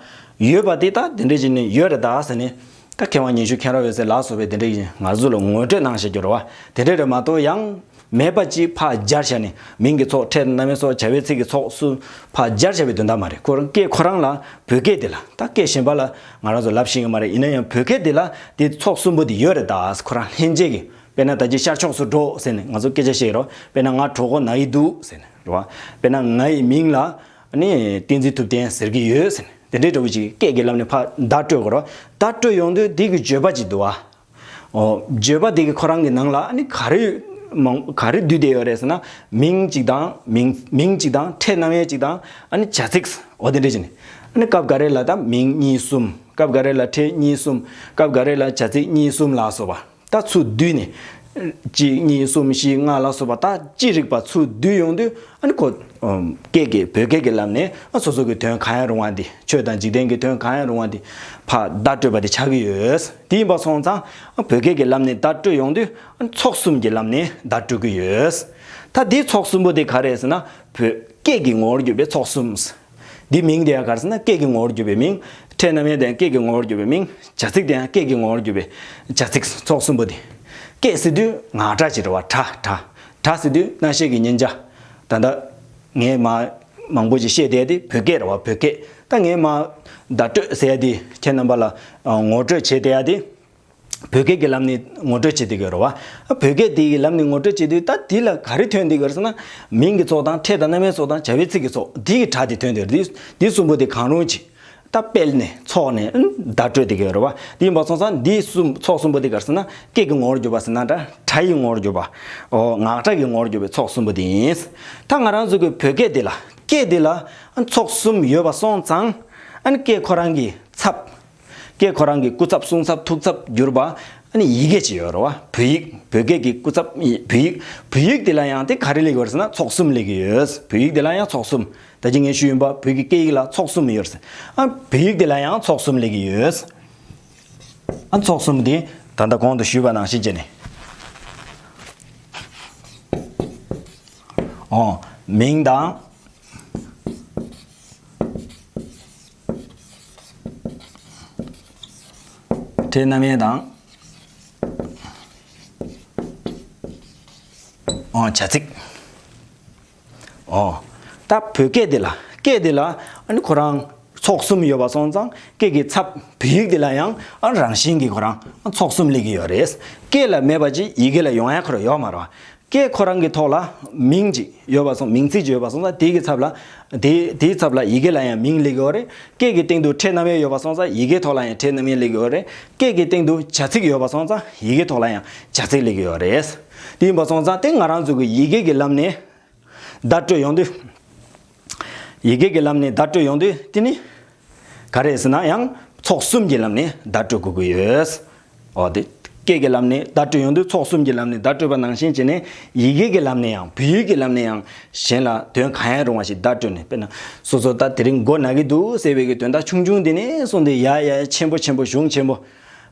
ཡོད་པ་དེ་ད་དེ་འདྲ་ཞིག་ནི་ཡོད་རེད་ད་ཟེར་ནས། ད་མཁས་དབང་ཉི་ཤུ་མཁྱེན་རབ་འོད་ཟེར་ལ་སོགས་པའི་དེ་འདྲ་ཞིག་ང་ཚོ་ལ་ངོ་སྤྲོད་གནང་བཞག་རྒྱུ་རེད་བ། དེ་འདྲ་རེད་མ་གཏོགས། ཡང་མེད་པ་ཅིག་ཕར་སྦྱར་བཞག་ནས། མིང་གི་ཚོགས། ཕྲད་རྣམ་དབྱེའི་ཚོགས། བྱ་བའི་ཚིག་གི་ཚོགས་གསུམ་ཕར་སྦྱར་བཞག་པའི་དོན་དག་མ་རེད། ཁོ་རང་སྐད་ཁོ་རང་ལ། བོད་སྐད་དེ་ལ། ད་སྐད་གཞན་པ་ལ་ང་རང་ཚོ་ལབ་ཤེས་ཀྱི་མ་རེད། ཡིན་ན་ཡང་བོད་སྐད་དེ་ལ་དེ་ཚོགས་གསུམ་པོ་དེ་ཡོད་རེད་ད། ཁོ་རང་ལྷན་སྐྱེས་ཀྱི། དཔེར་ན་ད་ཅི་ཤར་ཕྱོགས་སུ་འགྲོ་ཟེར་ནས་ང་ཚོ་སྐད་ཆ་བཤད་ཀྱི་རེད། དཔེར་ན་ང་གྲོད་ཁོག་ན་ཡི་འདུག་ཟེར་ནས་རེད་བ། དཔེར་ན་ང་ཡི་མིང་ལ་ནི་བསྟན་འཛིན་ཐུབ་བསྟན་ཟེར་གྱི་ཡོད་ཟེར་ནས། དེ་འདྲའི་འདྲ་བོ་ཅིག་སྐད་ཀྱི་ལམ་ནས་ཕར་བརྡ་སྤྲོད་དགོས་རེད། བརྡ་སྤྲོད་ཡོང་དུས་དེ་གི་བརྗོད་པ་ཅིག་འདུག་བ། ཨོ། བརྗོད་པ་དེ་གི་ཁོ་རང་གི་ནང་ལ་ཨ་ནི་ག་རེ་མང་། ག་རེ་འདུས་བསྡད་ཡོད་རེད་ཟེར་ན། མིང་གཅིག་དང་། མིང་། མིང་གཅིག་དང་། ཕྲད་རྣམ་དབྱེ་གཅིག་དང་། ཨ་ནི་བྱ་ཚིག། འོ་དེ་འདྲ་ཅིག་ནི། ཨ་ནི་སྐབས་འགའ་རེ་ལ་ད་མིང་གཉིས་གསུམ། སྐབས་འགའ་རེ་ལ་ཕྲད་གཉིས་གསུམ། སྐབས་འགའ་རེ་ལ་བྱ་ཚིག་གཉིས་གསུམ་ལ་སོགས་པ། ད་ཚུར་བསྡུས་ནས། གཅིག་གཉིས་གསུམ་བཞི་ལྔ་ལ་སོགས་པ། ད་ཅི་རིགས་པ་ཚུར་བསྡུས་ཡོང་དུས། ཨ་ནི་ཁོ་སྐད་ཀྱི། བོད་སྐད་ཀྱི་ལམ་ནས་ཨ་སོ་སོ་གི་དོན་གང་ཡང་རུང་བ་འདི། ཆོས་དང་འཇིག་རྟེན་གྱི་དོན་གང་ཡང་རུང་བ་འདི་ཕར་བརྡ་སྤྲོད་པ་དེ་ཆགས་ཀྱི་ཡོད། དེ་ཡིན་པ་སོང་ཙང་། ཨ་བོད་སྐད་ཀྱི་ལམ་ནས་བརྡ་སྤྲོད་ཡོང་དུས། ཨ་ཚོགས་གསུམ་གྱི་ལམ་ནས་བརྡ་སྤྲོད་ཀྱི་ཡོད། ད་དེའི་ཚོགས་གསུམ་པོ་དེ་ག་རེ་ཟེར་ན། བོད་སྐད་ཀྱི་ངོ་བོར་གྱུར་པའི་ཚོགས་གསུམ། འདི་མིང་དེ་ཡང་ག་རེ་ཟེར་ན། སྐད་ཀྱི་ངོ་བོར་གྱུར་པའི་མིང་། ཕྲད་རྣམ་དབྱེ་དེ་ཡང་སྐད་ཀྱི་ངོ་བོར་གྱུར་པའི་མིང་། བྱ་ཚིག་དེ་ཡང་སྐད་ཀྱི་ངོ་བོར་གྱུར་པའི་བྱ་ཚིག། ཚོགས་གསུམ་པོ་དེ། སྐད་ཟེར་དུས་ངག་སྒྲ་ཅིག་རེད་བ། སྒྲ། སྒྲ། སྒྲ་ཟེར་དུས་རྣ་ཤེས་ཀྱི་མཉན་བྱ། ད་ལྟ་ངས་མ་མང་པོ་ཅིག་བཤད་བསྡད་དེ་བོད་སྐད་རེད་བ། བོད་སྐད། ད་ངས་མ་བརྡ་སྤྲོད་ཟེར་ཡ་དེ་ཁྱེད་རྣམ་པ་ལ་ངོ་སྤྲོད་བྱེད་བསྡད་ཡ་དེ། བོད་སྐད་ཀྱི་ལམ་ནས་ངོ་སྤྲོད་བྱེད་བསྡད་ཀྱི་ཡོད་རེད་བ། བོད་སྐད་དེ་གི་ལམ་ནས་ངོ་སྤྲོད་བྱེད་དུས། ད་དེ་ལ་ག་རེ་ཐོན་བསྡད་ཀྱི་ཡོད་རེད་ཟེར་ན། མིང་གི་ཚོགས་དང་། ཕྲད་དང་རྣམ་དབྱེའི་ཚོགས་དང་། བྱ་བའི་ཚིག་གི་ཚོགས། དེ་གི་སྒྲ་དེ་ཐོན་བསྡད་ཡོད་རེད། དེ་དེ་གསུམ་པོ་དེ་གང་རུང་ཅིག་ད་སྤེལ་ནས་ཚོགས་ནས་བརྡ་སྤྲོད་བསྡད་ཀྱི་ཡོད་རེད་བ། དེ་ཡིན་པ་སོང་ཙང་འདི་གསུམ། ཚོགས་གསུམ་པོ་དེ་ག་རེ་ཟེར་ན། སྐད་ཀྱི་ངོ་བོར་གྱུར་པ་ཟེར་ན་འདྲ། སྒྲ་ཡི་ངོ་བོར་གྱུར་པ། ཨོ། ངག་སྒྲ་གི་ངོ་བོར་གྱུར་པའི་ཚོགས་གསུམ་པོ་དེ་ཡིན། ད་ང་རང་ཚོ་གི་བོད་སྐད་དེ་ལ། སྐད་དེ་ལ་ཚོགས་གསུམ་ཡོད་པ་སོང་ཙང་། ཨ་ནི་སྐད་ཁོ་རང་གི་ཚབ། སྐད་ཁོ་རང་གི་སྐུ་ཚབ། གསུང་ཚབ། ཐུགས་ཚབ་གྱུར་པ། ཨ་ནི་ཡི་གེ་ཅིག་ཡོད་རེད་བ། བོད་ཡིག་བོད་སྐད་ཀྱི་སྐུ་ཚབ་བོད་ཡིག་བོད་ཡིག་དེ་ལ་ཡང་དེ་ག་རེ་ལེགས་ཡོད་རེད་ཟེར་ན་ཚོགས་གསུམ་ལེགས་ཡོད། བོད་ཡིག་དེ་ལ་ཡང་ཚོགས་གསུམ། ད་ཅི་ངས་ཞུས་ཡིན་པ་བོད་ཀྱི་སྐད་ཡིག་ལ་ཚོགས་གསུམ་ཡོད་རེད། ཨ་བོད་ཡིག་དེ་ལ་ཡང་ཚོགས་གསུམ་ལེགས་ཡོད། ཨ་ཚོགས་གསུམ་དེ་ད་ལྟ་གོང་དུ་ཞུས་པ་ནང་བཞིན་བྱས་ནས། ཨོ། མིང་དང་། ཕྲད་རྣམ་དབྱེ་དང་། ཨོ་བྱ་ཚིག་ཨོ། ད་བོད་སྐད་དེ་ལ་སྐད་དེ་ལ་ཨ་ནི་ཁོ་རང་ཚོགས་གསུམ་ཡོད་པ་སོང་ཙང་སྐད་ཀྱི་ཚབ་བོད་ཡིག་དེ་ལ་ཡང་ཨ་རང་བཞིན་གྱིས་ཁོ་རང་ཚོགས་གསུམ་སླེབས་ཀྱི་ཡོད་རེད། སྐད་ལ་མེད་པ་ཅིག་ཡི་གེ་ལ་ཡོང་ཡ་ཁོ་རང་ཡོད་མ་རེད་བ། སྐད་ཁོ་རང་གི་ཐོག་ལ་མིང་ཅིག་ཡོད་པ་སོང་མིང་ཚིག་ཅིག་ཡོད་པ་སོང་ཙང་དེ་གི་ཚབ་ལ་དེ་དེའི་ཚབ་ལ་ཡི་གེ་ལ་ཡང་མིང་སླེབས་ཀྱི་ཡོད་རེད། སྐད་ཀྱི་སྟེང་དུ་ཕྲད་རྣམ་དབྱེ་ཡོད་པ་སོང་ཙང་ཡི་གེའི་ཐོག་ལ་ཡང་ཕྲད་རྣམ་དབྱེ་སླེབས་ཀྱི་ཡོད་རེད། སྐད་ཀྱི་སྟེང་དུ་བྱ་ཚིག་ཡོད་པ་སོང་ཙང་ཡི་གེའི་ཐོག་ལ་ཡང་བྱ་ཚིག་སླེབས་ཀྱི་ཡོད་རེད། དེ་ཡིན་པ་སོང་ཙང་དེ་ང་རང་ཚོ་གི་ཡི་གེ་གི་ལམ་ནས་བརྡ་སྤྲོད་ཡོང་དུས། ཡི་གེ་གི་ལམ་ནས་བརྡ་སྤྲོད་ཡོང་དུས་དེ་ནི་ག་རེ་ཟེར་ན་ཡང་ཚོགས་གསུམ་གྱི་ལམ་ནས་བརྡ་སྤྲོད་དགོས་ཀྱི་ཡོད། འོ་དེ་སྐད་ཀྱི་ལམ་ནས་བརྡ་སྤྲོད་ཡོང་དུས་ཚོགས་གསུམ་གྱི་ལམ་ནས་བརྡ་སྤྲོད་པ་ནང་བཞིན་བྱས་ནས་ཡི་གེ་གི་ལམ་ནས་ཡང་བོད་ཡིག་གི་ལམ་ནས་ཡང་གཞན་ལ་དོན་གང་ཡང་རུང་བ་ཞིག་བརྡ་སྤྲོད་ནས། དཔེར་ན་སོ་སོ་ད་དེ་རིང་མགོ་ན་གི་འདུག་ཟེར་བའི་གི་དོན་དག་ཆུང་ཆུང་དེ་ནས་བཟུང་སྟེ་ཡ་ཡ་ཆེན་པོ་ཆེན་པོ་གཞུང་ཆེན་པོ་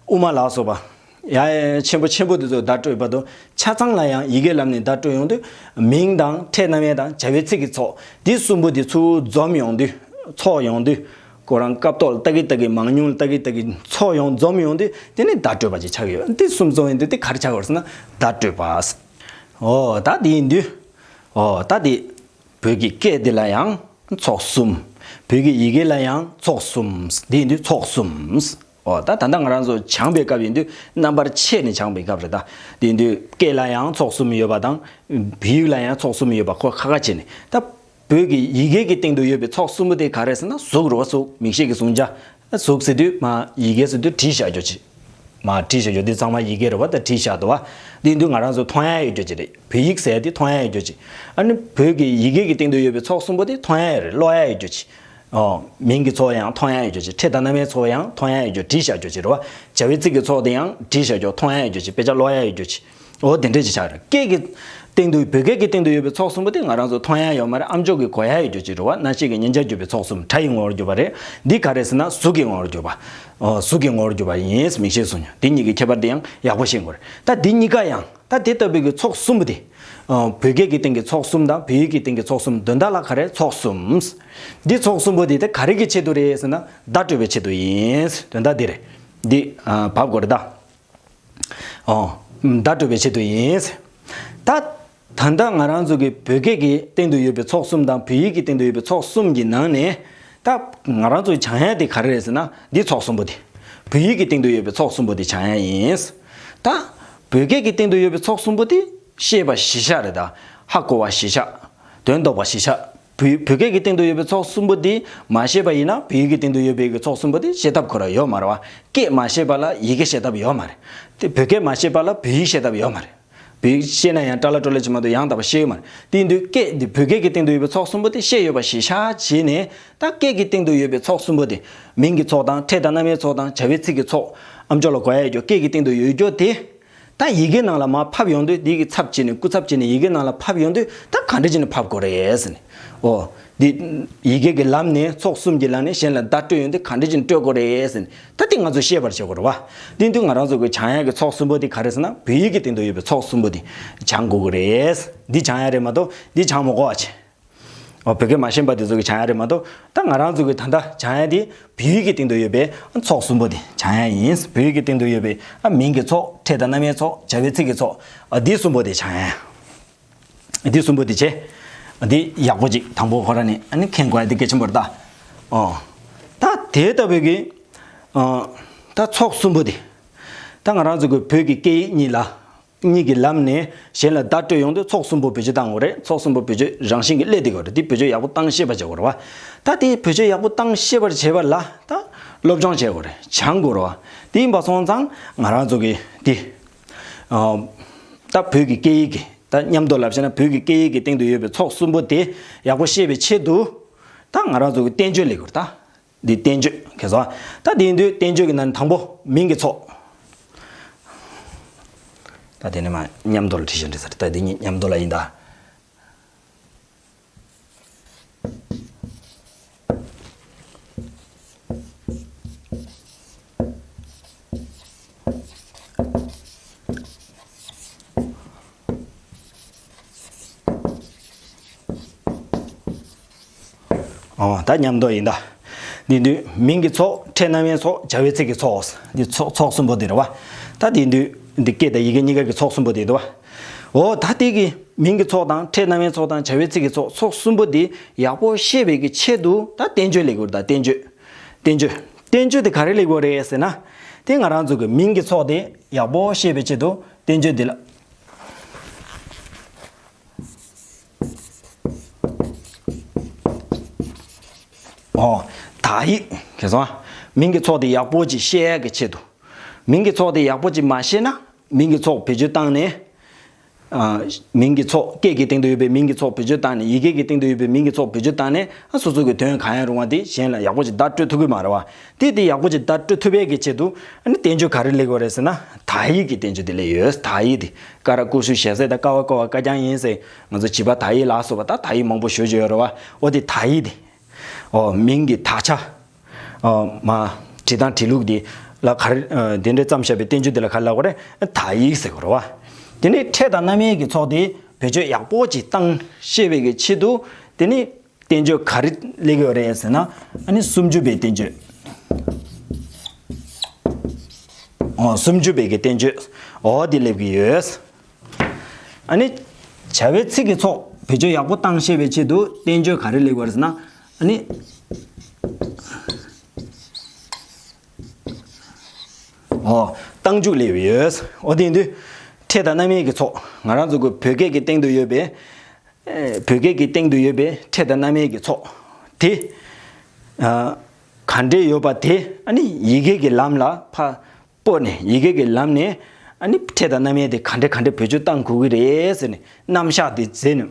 དབུ་མ་ལ་སོགས་པ། ཡ་ཡ་ཆེན་པོ་ཆེན་པོ་དེ་ཚོ་བརྡ་སྤྲོད་པ་དང་ཆ་ཚང་ལ་ཡང་ཡི་གེ་ལམ་ནས་བརྡ་སྤྲོད་ཡོང་དུས་མིང་དང་ཕྲད་རྣམ་དབྱེ་དང་བྱ་བའི་ཚིག་གི་ཚོགས་འདི་གསུམ་པོ་འདི་ཚུར་འཛོམས་ཡོང་དུས་ཚོགས་ཡོང་དུས་ཁོ་རང་སྐབས་ཐོག་ལ་ལྟ་གི་ལྟ་གི་མང་ཉུང་ལ་ལྟ་གི་ལྟ་གི་ཚོགས་ཡོང་འཛོམས་ཡོང་དུས་དེ་ནི་བརྡ་སྤྲོད་པ་ཅིག་ཆགས་ཀྱི་ཡོད། འདི་གསུམ་འཛོམས་ཡོང་དུས་དེ་ག་རེ་ཆགས་ཀྱི་ཡོད་ཟེར་ན་བརྡ་སྤྲོད་པ། ཨོ་ད་དེ་ཡིན་དུས་ཨོ་ད་དེ་བོད་ཀྱི་སྐད་འདི་ལ་ཡང་ཚོགས་གསུམ། བོད་ཀྱི་ཡི་གེ་ལ་ཡང་ཚོགས་གསུམ། འདི་ཡིན་དུས་ཚོགས་གསུམ། ཨོ་ད་ད་ལྟ་ང་རང་ཚོ་སྦྱངས་པའི་སྐབས་ཡིན་དུས་རྣམ་པར་ཕྱེ་ནས་སྦྱངས་པའི་སྐབས་རེད་ད། འདི་ཡིན་དུས་སྐད་ལ་ཡང་ཚོགས་གསུམ་ཡོད་པ་དང་། བོད་ཡིག་ལ་ཡང་ཚོགས་གསུམ་ཡོད་པ་ཁོ་ཁ་ཁ་བྱས་ནས་ད། བོད་ཀྱི་ཡི་གེ་གི་སྟེང་དུ་ཡོད་པའི་ཚོགས་གསུམ་པོ་དེ་ག་རེ་ཟེར་ན་གཟུགས་རེད་བ། གཟུགས་མིག་ཤེས་ཀྱི་གཟུང་བྱ། གཟུགས་ཟེར་དུས་མ་ཡི་གེ་ཟེར་དུས་བྲིས་བཞག་རྒྱུ་ཅིག་མ་བྲིས་བཞག་རྒྱུ་འདི་ཚང་མ་ཡི་གེ་རེད་བ། ད་བྲིས་བཞག་འདུག་བ། འདི་འདུག་ང་རང་ཚོ་མཐོང་ཡ་ཡོད་རྒྱུ་ཅིག་རེད། བོད་ཡིག་ཟེར་ཡ་འདི་མཐོང་ཡ་ཡོད་རྒྱུ་ཅིག་ཨ་ནི་བོད་ཀྱི་ཡི་གེ་གི་སྟེང་དུ་ཡོད་པའི་ཚོགས་གསུམ་པོ་དེ་མཐོང་ཡ་ཡོད་རེད། ཀློག་ཡ་ཡོད་རྒྱུ་ཅིག་ཨོ། མིང་གི་ཚོགས་ཡང་མཐོང་ཡ་ཡོད་རྒྱུ་ཅིག་ཕྲད་དང་རྣམ་དབྱེའི་ཚོགས་ཡང་མཐོང་ཡ་ཡོད་རྒྱུ་བྲིས་བཞག་རྒྱུ་ཅིག་རེད་བ། བྱ་བའི་ཚིག་གི་ཚོགས་དེ་ཡང་བྲིས་བཞག་རྒྱུ་མཐོང་ཡ་ཡོད་རྒྱུ་ཅིག་དཔེ་ཆ་ཀློག་ཡ་ཡོད་རྒྱུ་ཅིག་འོ་དེ་འདྲ་ཅིག་ཆགས་རེད། སྐད་ཀྱི་སྟེང་དུ་བོད་སྐད་ཀྱི་སྟེང་དུ་ཡོད་པའི་ཚོགས་གསུམ་པོ་དེ་ང་རང་ཚོ་མཐོང་ཡ་ཡོད་མ་རེད། ཨ་མཆོག་གིས་གོ་ཡ་ཡོད་རྒྱུ་ཅིག་རེད་བ། རྣ་ཤེས་ཀྱི་མཉན་བྱ་བརྒྱུད་པའི་ཚོགས་གསུམ་སྒྲ་ཡི་ངོ་བོར་གྱུར་པ་རེད། འདི་ག་རེ་ཟེར་ན་གཟུགས་ཀྱི་ངོ་བོར་གྱུར་པ། ཨོ་གཟུགས་ཀྱི་ངོ་བོར་གྱུར་པ་ཡིན། མིག་ཤེས་གཟུགས་བརྙན་འདི་གཉིས་ཀྱི་ཁྱད་པར་དེ་ཡང་ཡག་པོ་ཤེས་དགོས་རེད། ད་འདི་གཉིས་ཀ་ཡང་ད་དེ་ལྟ་བུའི་གི་ཚོགས་གསུམ་པོ་དེ། ཨོ་བོད་སྐད་ཀྱི་སྟེང་གི་ཚོགས་གསུམ་དང་བོད་ཡིག་གི་སྟེང་གི་ཚོགས་གསུམ་དོན་དག་ལ་ག་རེ་ཚོགས་གསུམ། འདི་ཚོགས་གསུམ་པོ་དེ་ད་ག་རེ་གི་ཆེད་དུ་རེད་ཟེར་ན་བརྡ་སྤྲོད་པའི་ཆེད་དུ་ཡིན། དོན་དག་འདི་རེད། འདི་ཨ་བབ་དགོས་རེད་ད། ཨོ། བརྡ་སྤྲོད་པའི་ཆེད་དུ་ཡིན། ད། ད་ལྟ་ང་རང་ཚོ་གི་བོད་སྐད་ཀྱི་སྟེང་དུ་ཡོད་པའི་ཚོགས་གསུམ་དང་བོད་ཡིག་གི་སྟེང་དུ་ཡོད་པའི་ཚོགས་གསུམ་གྱི་ནང་ནས། ད་ང་རང་ཚོ་སྦྱང་ཡ་དེ་ག་རེ་རེད་ཟེར་ན་འདི་ཚོགས་གསུམ་པོ་དེ། བོད་ཡིག་གི་སྟེང་དུ་ཡོད་པའི་ཚོགས་གསུམ་པོ་དེ་སྦྱང་ཡ་ཡིན། ད། བོད་སྐད་ཀྱི་སྟེང་དུ་ཡོད་པའི་ཚོགས་གསུམ་པོ་དེ་ཤེས་པ་གཞི་བཞག་རེད་ད། ཧ་གོ་བ་གཞི་བཞག་དོན་རྟོགས་པ་གཞི་བཞག་བོད་བོད་སྐད་ཀྱི་སྟེང་དུ་ཡོད་པའི་ཚོགས་གསུམ་པོ་འདི་མ་ཤེས་པ་ཡིན་ན་བོད་ཡིག་གི་སྟེང་དུ་ཡོད་པའི་གི་ཚོགས་གསུམ་པོ་འདི་ཤེས་ཐབས་ཁོ་རང་ཡོད་མ་རེད་བ། སྐད་མ་ཤེས་པ་ལ་ཡི་གེ་ཤེས་ཐབས་ཡོད་མ་རེད། དེ་བོད་སྐད་མ་ཤེས་པ་ལ་བོད་ཡིག་ཤེས་ཐབས་ཡོད་མ་རེད། བོད་ཡིག་ཤེས་ན་ཡང་ཏྲ་ལ་ཏྲོ་ལ་ཅིག་མ་གཏོགས་ཡང་དག་པ་ཤེས་ཡོད་མ་རེད། དེ་ཡིན་དུས་སྐད་འདི་བོད་སྐད་ཀྱི་སྟེང་དུ་ཡོད་པའི་ཚོགས་གསུམ་པོ་དེ་ཤེས་ཡོད་པ་གཞི་བཞག་བྱས་ནས་ད་སྐད་ཀྱི་སྟེང་དུ་ཡོད་པའི་ཚོགས་གསུམ་པོ་དེ་མིང་གི་ཚོགས་དང་ཕྲད་དང་རྣམ་དབྱེའི་ཚོགས་དང་བྱ་བའི་ཚིག་གི་ཚོགས་ཨ་མཆོག་ལ་གོ་ཡ་ཡོད་རྒྱུ་སྐད་ཀྱི་སྟེང་དུ་ཡོད་རྒྱུ་དེ། ད་ཡི་གེ་ནང་ལ་མར་ཕབ་ཡོང་དུས་འདི་གི་ཚབ་བྱས་ནས་སྐུ་ཚབ་བྱས་ནས་ཡི་གེ་ནང་ལ་ཕབ་ཡོང་དུས་ད་ག་འདྲ་བྱས་ནས་ཕབ་དགོས་རེད་ཟེར་ནས། ཨོ། འདི་ཡི་གེ་གི་ལམ་ནས་ཚོགས་གསུམ་གྱི་ལམ་ནས་གཞན་ལ་བརྡ་སྤྲོད་ཡོང་དུས་ག་འདྲ་བྱས་ནས་སྤྲོད་དགོས་རེད་ཟེར་ནས་ད་འདི་ང་ཚོ་ཤེས་པར་བྱེད་དགོས་རེད་བ། འདི་འདུག་ང་རང་ཚོ་གི་སྦྱང་ཡ་གི་ཚོགས་གསུམ་པོ་འདི་ག་རེ་ཟེར་ན་བོད་ཡིག་གི་སྟེང་དུ་ཡོད་པའི་ཚོགས་གསུམ་པོ་འདི་སྦྱང་དགོས་ཀྱི་རེད། འདི་སྦྱང་ཡ་རེད་མ་གཏོགས་འདི་སྦྱང་མ་དགོས་པ་བྱས། ཨོ་བོད་སྐད་མ་ཤེས་པ་དེ་ཚོ་གི་སྦྱང་ཡ་རེད་མ་གཏོགས་ད་ང་རང་ཚོ་གི་ད་ལྟ་སྦྱང་ཡ་དེ་བོད་ཡིག་གི་སྟེང་དུ་ཡོད་པའི་ཚོགས་གསུམ་པོ་དེ་སྦྱང་ཡ་ཡིན། བོད་ཡིག་གི་སྟེང་དུ་ཡོད་པའི་ཨ་མིང་གི་ཚོགས་ཕྲད་དང་རྣམ་དབྱེའི་ཚོགས་བྱ་བའི་ཚིག་གི་ཚོགས་ཨ་འདི་གསུམ་པོ་དེ་སྦྱང་ཡ། འདི་གསུམ་པོ་དེ་བྱས། འདི་ཡག་པོ་ཅིག་དང་པོ་ཁོ་ར་ནས་ཨ་ནི་མཁྱེན་དགོས་ཡ་དེ་གལ་ཆེན་པོ་རེད་ད། ཨོ། ད་དེ་ལྟ་བུའི་གི་ཨ་ད་ཚོགས་གསུམ་པོ་དེ་ད་ང་རང་ཚོ་གི་བོད་ཀྱི་སྐད་ཡིག་གཉིས་ལ། གཉིས་ཀྱི་ལམ་ནས་གཞན་ལ་བརྡ་སྤྲོད་ཡོང་དུས་ཚོགས་གསུམ་པོ་བེད་སྤྱོད་བཏང་དགོས་རེད། ཚོགས་གསུམ་པོ་བེད་སྤྱོད་རང་བཞིན་གྱིས་སླེབས་བསྡད་ཡོད་རེད། འདི་བེད་སྤྱོད་ཡག་པོ་བཏང་ཤེས་པ་བྱེད་དགོས་རེད་བ། ད་དེ་བེད་སྤྱོད་ཡག་པོ་བཏང་ཤེས་པར་བྱེད་པ་ལ་ད་སློབ་སྦྱོང་བྱེད་དགོས་རེད། སྦྱང་དགོས་རེད་བ། དེ་ཡིན་པ་སོང་ཙང་ང་རང་ཚོ་གི་འདི་ཨ་ད་བོད་ཀྱི་སྐད་ཡིག་གི་ད་མཉམ་དུ་ལབ་བྱས་ན་བོད་ཀྱི་སྐད་ཡིག་གི་སྟེང་དུ་ཡོད་པའི་ཚོགས་གསུམ་པོ་དེ་ཡག་པོ་ཤེས་པའི་ཆེད་དུ་ད་ང་རང་ཚོ་གི་བསྟན་བཅོས་ལེགས་དགོས་རེད་ད། འདི་བསྟན་བཅོས་ཁེ་སོ། ད་དེ་ཡིན་དུས་བསྟན་བཅོས་ཀྱི་ནང་དང་པོ་མིང་གི་ཚོགས། ད་དེ་ནས་མ་མཉམ་དུ་ལ་བྲིས་ཤིང་འབྲི་ས་རེད། ད་དེ་གཉིས་མཉམ་དུ་ལ་ཡིན་ད། ཨོ། ད་མཉམ་དུ་ཡིན་ད། འདི་དུས་མིང་གི་ཚོགས། ཕྲད་རྣམ་དབྱེའི་ཚོགས། བྱ་བའི་ཚིག་གི་ཚོགས། འདི་ཚོགས་ཚོགས་གསུམ་པོ་འདི་རེད་བ། ད་འདི་དུས་འདི་སྐད་དང་ཡི་གེ་གཉིས་ཀ་གི་ཚོགས་གསུམ་པོ་འདི་འདུག་བ། ཨོ། ད་དེ་གི་མིང་གི་ཚོགས་དང་ཕྲད་རྣམ་དབྱེའི་ཚོགས་དང་བྱ་བའི་ཚིག་གི་ཚོགས། ཚོགས་གསུམ་པོ་འདི་ཡག་པོ་ཤེས་པའི་གི་ཆེད་དུ་ད་བསྟན་བཅོས་ལེགས་པར་ད་བསྟན་བཅོས། བསྟན་བཅོས། བསྟན་བཅོས་དེ་ག་རེ་ལེགས་པར་རེད་ཟེར་ན། དེ་ང་རང་ཚོ་གི་མིང་གི་ཚོགས་དེ་ཡག་པོ་ཤེས་པའི་ཆེད་དུ་བསྟན་བཅོས་འདི་ལ། ཨོ། དག་ཡིག་གལ་སོང་། མིང་གི་ཚོགས་དེ་ཡག་པོ་ཅིག་ཤེས་ཡག་གི་ཆེད་དུ། མིང་གི་ཚོགས་དེ་ཡག་པོ་ཅིག་མ་ཤེས་ན། མིང་གི་ཚོགས་བེད་སྤྱོད་བཏང་ནས། ཨ། མིང་གི་ཚོགས། སྐད་ཀྱི་སྟེང་དུ་ཡོད་པའི་མིང་གི་ཚོགས་བེད་སྤྱོད་བཏང་ནས། ཡི་གེ་གི་སྟེང་དུ་ཡོད་པའི་མིང་གི་ཚོགས་བེད་སྤྱོད་བཏང་ནས། ཨ། སོ་སོ་གི་དོན་གང་ཡང་རུང་བ་དེ་གཞན་ལ་ཡག་པོ་ཅིག་བརྡ་སྤྲོད་ཐུབ་ཀྱི་མ་རེད་བ། དེ་དེ་ཡག་པོ་ཅིག་བརྡ་སྤྲོད་ཐུབ་ཡས་ཀྱི་ཆེད་དུ། ཨ་ནི་བསྟན་བཅོས་ག་རེ་ལེགས་པ་རེད་ཟེར་ན། དག་ཡིག་གི་བསྟན་བཅོས་དེ་ལེགས་ཡོད། དག་ཡིག་དེ། ཀ་ར་ཀུ་ཤུ་ཞལ་ཟས་དང་། ཀ་བ་ཀོ་བ་ཀ་རྐྱང་ཡིན་ཟེར། ང་ཚོ་བྱིས་པ་དག་ཡིག་ལ་སོགས་པ་ད་དག་ཡིག་མང་པོ་ཞེ་ཅིག་ཡོད་རེད་བ། འོ་དེ་དག་ཡིག་དེ། ཨོ། མིང་གི་དག་ཆ། ཨོ། མ། བྲིས་སྟངས་བྲིས་ལུགས་དེ་ལ་ག་རེ། ཨ། དེ་འདྲའི་བརྩམས་བཞག་པའི་བསྟན་བཅོས་དེ་ལ་ག་རེ་ལབ་དགོས་རེད། དག་ཡིག་ཟེར་དགོས་རེད་བ། དེ་ནས་ཕྲད་དང་རྣམ་དབྱེ་གི་ཚོགས་དེ་བེད་སྤྱོད་ཡག་པོ་ཅིག་བཏང་ཤེས་པའི་གི་ཆེད་དུ། དེ་ནས་བསྟན་བཅོས་ག་རེ་ལེགས་ཡོད་རེད་ཟེར་ན། ཨ་ནི་སུམ་ཅུ་པའི་བསྟན་བཅོས། ཨོ། སུམ་ཅུ་པའི་གི་བསྟན་བཅོས། ཨོ་དེ་ལེགས་ཀྱི་ཡོད། ཨ་ནི་བྱ་བའི་ཚིག་གི་ཚོགས་བེད་སྤྱོད་ཡག་པོ་བཏང་ཤེས་པའི་ཆེད་དུ་བསྟན་བཅོས་ག་རེ་ལེགས་པ་རེད་ཟེར་ན། ཨ་ནི། ཨོ། རྟགས་འཇུག་ལེགས་ཡོད། ཨོ་དེ་ཡིན་དུས། ཕྲད་དང་རྣམ་དབྱེ་གི་ཚོགས། ང་རང་ཚོ་གི་བོད་སྐད་ཀྱི་སྟེང་དུ་ཡོད་པའི། ཨེ། བོད་སྐད་ཀྱི་སྟེང་དུ་ཡོད་པའི་ཕྲད་དང་རྣམ་དབྱེ་གི་ཚོགས་དེ། ཨ། ག་འདྲས་ཡོད་པ་དེ། ཨ་ནི་ཡི་གེ་གི་ལམ་ལ་ཕར་སྤོས་ནས། ཡི་གེ་གི་ལམ་ནས། ཨ་ནི་ཕྲད་དང་རྣམ་དབྱེ་དེ་ག་འདྲས་ག་འདྲས་བེད་སྤྱོད་བཏང་དགོས་ཀྱི་རེད་ཟེར་ནས་རྣམ་གཞག་དེ་མཛད་ནས།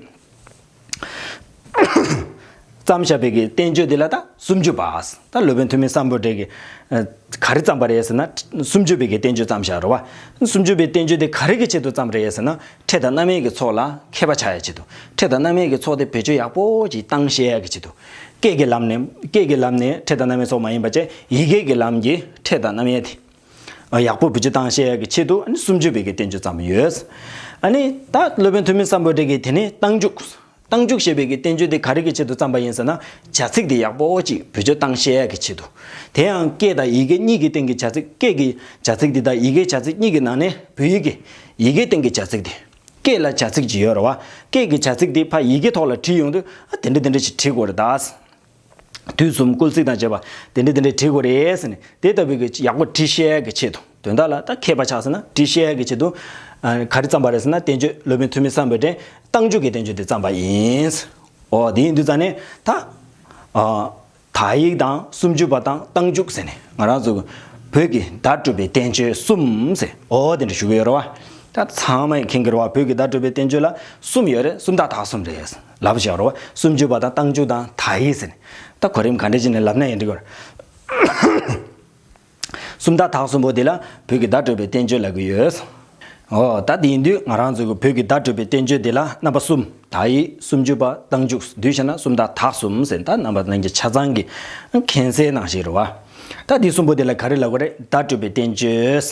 བརྩམས་བཞག་པའི་གི་བསྟན་བཅོས་དེ་ལ་ད་སུམ་ཅུ་པ། ད་སློབ་དཔོན་ཐུ་མི་སམ་བྷོ་ཊས་གི། ཨ། ག་རེ་བརྩམས་པ་རེད་ཟེར་ན། སུམ་ཅུ་པའི་གི་བསྟན་བཅོས་བརྩམས་བཞག་རེད་བ། སུམ་ཅུ་པའི་བསྟན་བཅོས་དེ་ག་རེ་གི་ཆེད་དུ་བརྩམས་རེད་ཟེར་ན། ཕྲད་དང་རྣམ་དབྱེ་གི་ཚོགས་ལ་མཁས་པ་ཆགས་ཡ་ཆེད་དུ། ཕྲད་དང་རྣམ་དབྱེ་གི་ཚོགས་དེ་བེད་སྤྱོད་ཡག་པོ་ཅིག་བཏང་ཤེས་ཡ་གི་ཆེད་དུ། སྐད་ཀྱི་ལམ་ནས། སྐད་ཀྱི་ལམ་ནས་ཕྲད་དང་རྣམ་དབྱེ་ཚོགས་མ་ཡིན་པ་བྱས། ཡི་གེ་གི་ལམ་གྱི་ཕྲད་དང་རྣམ་དབྱེ་དེ། ཨ། ཡག་པོ་བེད་སྤྱོད་བཏང་ཤེས་ཡ་གི་ཆེད་དུ། ཨ་ནི་སུམ་ཅུ་པའི་གི་བསྟན་བཅོས་བརྩམས་ཡོད། ཨ་ནི་ད་སློབ་དཔོན་ཐུ་མི་སམ་བྷོ་ཊས་གི་དེ་ནས་རྟགས་འཇུག་རྟགས་འཇུག་ཞེས་པའི་གི་བསྟན་བཅོས་དེ་ག་རེ་གི་ཆེད་དུ་བརྩམས་པ་ཡིན་ཟེར་ན། བྱ་ཚིག་དེ་ཡག་པོ་ཅིག་བེད་སྤྱོད་བཏང་ཤེས་ཡ་གི་ཆེད་དུ། དེ་ཡང་སྐད་དང་ཡི་གེ་གཉིས་ཀྱི་སྟེང་གི་བྱ་ཚིག་སྐད་ཀྱི་བྱ་ཚིག་དེ་དང་ཡི་གེའི་བྱ་ཚིག་གཉིས་ཀྱི་ནང་ནས་བོད་ཡིག་གི་ཡི་གེའི་སྟེང་གི་བྱ་ཚིག་དེ། སྐད་ལ་བྱ་ཚིག་ཅིག་ཡོད་རེད་བ། སྐད་ཀྱི་བྱ་ཚིག་དེ་ཕར་ཡི་གེ་ཐོག་ལ་བྲིས་ཡོང་དུས། ཨ། དེ་འདྲ་དེ་འདྲ་ཞིག་བྲིས་དགོས་རེད་ད། དུས་གསུམ་སྐུལ་ཚིག་དང་བཅས་པ་དེ་འདྲ་དེ་འདྲ་བྲིས་དགོས་རེད་ཟེར་ནས། དེ་ལྟ་བུའི་གི་ཡག་པོ་བྲིས་ཤེས་ཡ་གི་ཆེད་དུ། དོན་དག་ལ་ད་མཁས་པ་ཆགས་ཟེར་ན། བྲིས་ཤེས་ཡ་གི་ཆེད་དུ། ཨ། ག་རེ་བརྩམས་པ་རེད་ཟེར་ན། བསྟན་བཅོས། སློབ་དཔོན་ཐུ་མི་སམ་བྷོ་ཊས་རྟགས་འཇུག་གི་བསྟན་བཅོས་དེ་བརྩམས་པ་ཡིན། ཨོ། དེ་ཡིན་དུས་ཙང་ནས་ད། ཨ། དག་ཡིག་དང་། སུམ་ཅུ་པ་དང་། རྟགས་འཇུག་ཟེར་ནས། ང་རང་ཚོ་བོད་ཀྱི་བརྡ་སྤྲོད་པའི་བསྟན་བཅོས་གསུམ་ཟེར། ཨོ་དེ་འདྲ་ཞུ་གི་ཡོད་རེད་བ། ད་ཚང་མས་མཁྱེན་གྱི་རེད་བ། བོད་ཀྱི་བརྡ་སྤྲོད་པའི་བསྟན་བཅོས་ལ་གསུམ་ཡོད་རེད། སུམ་རྟགས་དག་གསུམ་རེད་ལབ་བཞག་རེད་བ། སུམ་ཅུ་པ་དང་། རྟགས་འཇུག་དང་། དག་ཡིག་ཟེར་ནས། ད་གོ་རིམ་ག་འདྲ་ཅིག་ནས་ལབ་ན་ཡང་འགྲིག་གི་རེད། སུམ་རྟགས་དག་གསུམ་པོ་དེ་ལ་བོད་ཀྱི་བརྡ་སྤྲོད་པའི་བསྟན་བཅོས་ལབ་ཀྱི་ཡོད། ཨོ། ད་དེ་ཡིན་དུས་ང་རང་ཚོ་གི་བོད་ཀྱི་བརྡ་སྤྲོད་པའི་བསྟན་བཅོས་དེ་ལ་རྣམ་པ་གསུམ། དག་ཡིག་སུམ་ཅུ་པ། རྟགས་འཇུག་བསྡུས་བྱས་ན་སུམ་རྟགས་དག་གསུམ་ཟེར། ད་རྣམ་པ་ལྷན་རྒྱས་ཆ་ཚང་གི་མཁྱེན་གསལ་ནང་བཞིན་རེད་བ། ད་འདི་གསུམ་པོ་དེ་ལ་ག་རེ་ལབ་དགོས་རེད། བརྡ་སྤྲོད་པའི་བསྟན་བཅོས།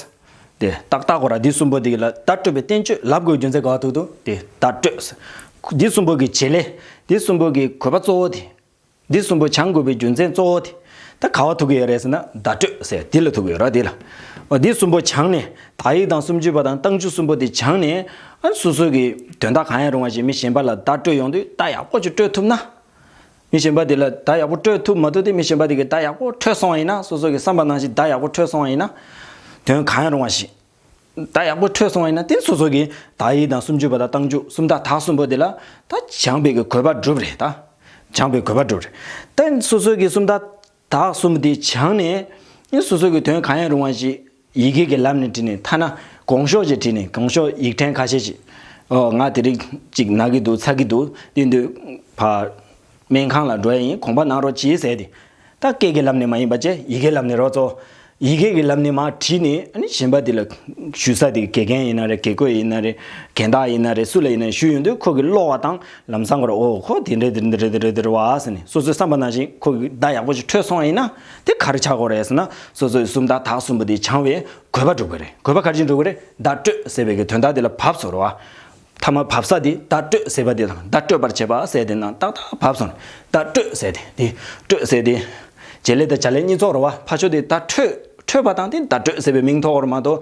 དེ་ཏག་ཏག་གོ་ར། འདི་གསུམ་པོ་དེ་ལ་བརྡ་སྤྲོད་པའི་བསྟན་བཅོས་ལབ་དགོས་རྒྱུ་མཚན་ག་བ་ཐུག་འདུག་དེ་བརྡ་སྤྲོད་ཟེར། འདི་གསུམ་པོ་གི་བྱེད་ལས། འདི་གསུམ་པོ་གི་དགོས་པ་གཙོ་བོ་དེ། འདི་གསུམ་པོ་སྦྱང་དགོས་པའི་རྒྱུ་མཚན་གཙོ་བོ་དེ། ད་ག་བ་ཐུག་གི་ཡོད་རེད་ཟེར་ན། བརྡ་སྤྲོད་ཟེར་འདི་ལ་ཐུག་གི་ཡོད་རེད། འདི་ལ། འོ། འདི་གསུམ་པོ་སྦྱངས་ནས། དག་ཡིག་དང་། སུམ་ཅུ་པ་དང་། རྟགས་འཇུག་གསུམ་པོ་དེ་སྦྱངས་ནས། ཨ། སོ་སོ་གི་དོན་དག་གང་ཡང་རུང་བ་ཞིག་མི་གཞན་པ་ལ་བརྡ་སྤྲོད་ཡོང་དུས། བརྡ་ཡག་པོ་ཅིག་སྤྲོད་ཐུབ་ན། མི་གཞན་པ་དེ་ལ་བརྡ་ཡག་པོ་སྤྲོད་ཐུབ་མ་ཐུབ་དེ། མི་གཞན་པ་དེ་གིས་བརྡ་ཡག་པོ་འཕྲོད་སོང་བ་ཡིན་ན། སོ་སོ་གི་བསམ་པ་ནང་བཞིན་བརྡ་ཡག་པོ་འཕྲོད་སོང་བ་ཡིན་ན། དོན་གང་ཡང་རུང་བ་ཞིག་བརྡ་ཡག་པོ་འཕྲོད་སོང་བ་ཡིན་ན། དེ་སོ་སོ་གི་དག་ཡིག་དང་། སུམ་ཅུ་པ་དང་། རྟགས་འཇུག་སུམ་རྟགས་དག་གསུམ་པོ་དེ་ལ་ད་སྦྱངས་པའི་གི་དགོས་པ་འགྲུབ་རེད། ད་སྦྱངས་པའི་དགོས་པ་འགྲུབ་རེད། ད་སོ་སོ་གི་སུམ་རྟགས་དག་གསུམ་དེ་སྦྱངས་ནས། སོ་སོ་གི་དོན་གང་ཡང་རུང་བ་ཞིག་ཡི་གེ་གི་ལམ་ནས་བྲིས་ནས། ཐ་ན་དགོངས་ཤོག་ཅིག་བྲིས་ནས། དགོངས་ཤོག་ཡིག་ཕྲེང་ཁ་ཤས་ཤིག་ཨོ། ང་དེ་རིང་ཅིག་ན་གི་འདུག་ཚ་གི་འདུག་དེ་དུས་ཕར་སྨན་ཁང་ལ་འགྲོ་ཡ་ཡིན། དགོངས་པ་གནང་རོགས་གྱིས་ཟེར་ཏེ། ད་སྐད་ཀྱི་ལམ་ནས་མ་ཡིན་པ་བྱས། ཡི་གེའི་ལམ་ནས་རོགས་ཚོ། ཡི་གེ་གི་ལམ་ནས་མར་བྲིས་ནས་ཨ་ནི་གཞན་པ་དེ་ལ་ཞུ་ས་དེ་དགེ་རྒན་ཡིན་ན་རེད། དགེ་བསྐོས་ཡིན་ན་རེད། རྒན་བདག་ཡིན་ན་རེད། སུ་ལ་ཡིན་ན་ཞུས་ཡོང་དུས་ཁོ་གི་ཀློག་པ་དང་ལམ་སང་ཁོ་ར་ཨོ་ཁོ་དེ་འདྲ་དེ་འདྲ་དེ་འདྲ་དེ་འདྲ་བ་ཟེར་ནས་སོ་སོའི་བསམ་པ་ནང་བཞིན་ཁོ་གི་བརྡ་ཡག་པོ་ཞིག་འཕྲོད་སོང་བ་ཡིན་ན་དེ་ག་རེ་ཆགས་དགོས་རེད་ཟེར་ན། སོ་སོའི་སུམ་རྟགས་དག་གསུམ་པོ་དེ་སྦྱང་བའི་དགོས་པ་འགྲུབ་ཀྱི་རེད། དགོས་པ་ག་རེ་བྱས་འགྲུབ་ཀྱི་རེད། བརྡ་སྤྲོད་ཟེར་བའི་གི་དོན་དག་དེ་ལ་བབས་སོང་རེད་བ། མཐའ་མ་བབས་ས་དེ་བརྡ་སྤྲོད་ཟེར་བ་དེ་དང་བརྡ་སྤྲོད་པར་བྱེད་པ་ཟེར་དེ་ནང་ཏག་ཏག་བབས་སོང་། བརྡ་སྤྲོད་ཟེར་དེ་དེ་སྤྲོད་ཟེར་དེ་བྱེད་ལས་དང་བྱ་ལས་གཉིས་ཚོགས་རེད་བ། ཕར་ཕྱོགས་དེ་བརྡ་འཕྲོད་འཕྲོད་པ་དང་དེ་བརྡ་སྤྲོད་ཟེར་བའི་མིང་ཐོགས་རེད་མ་གཏོགས།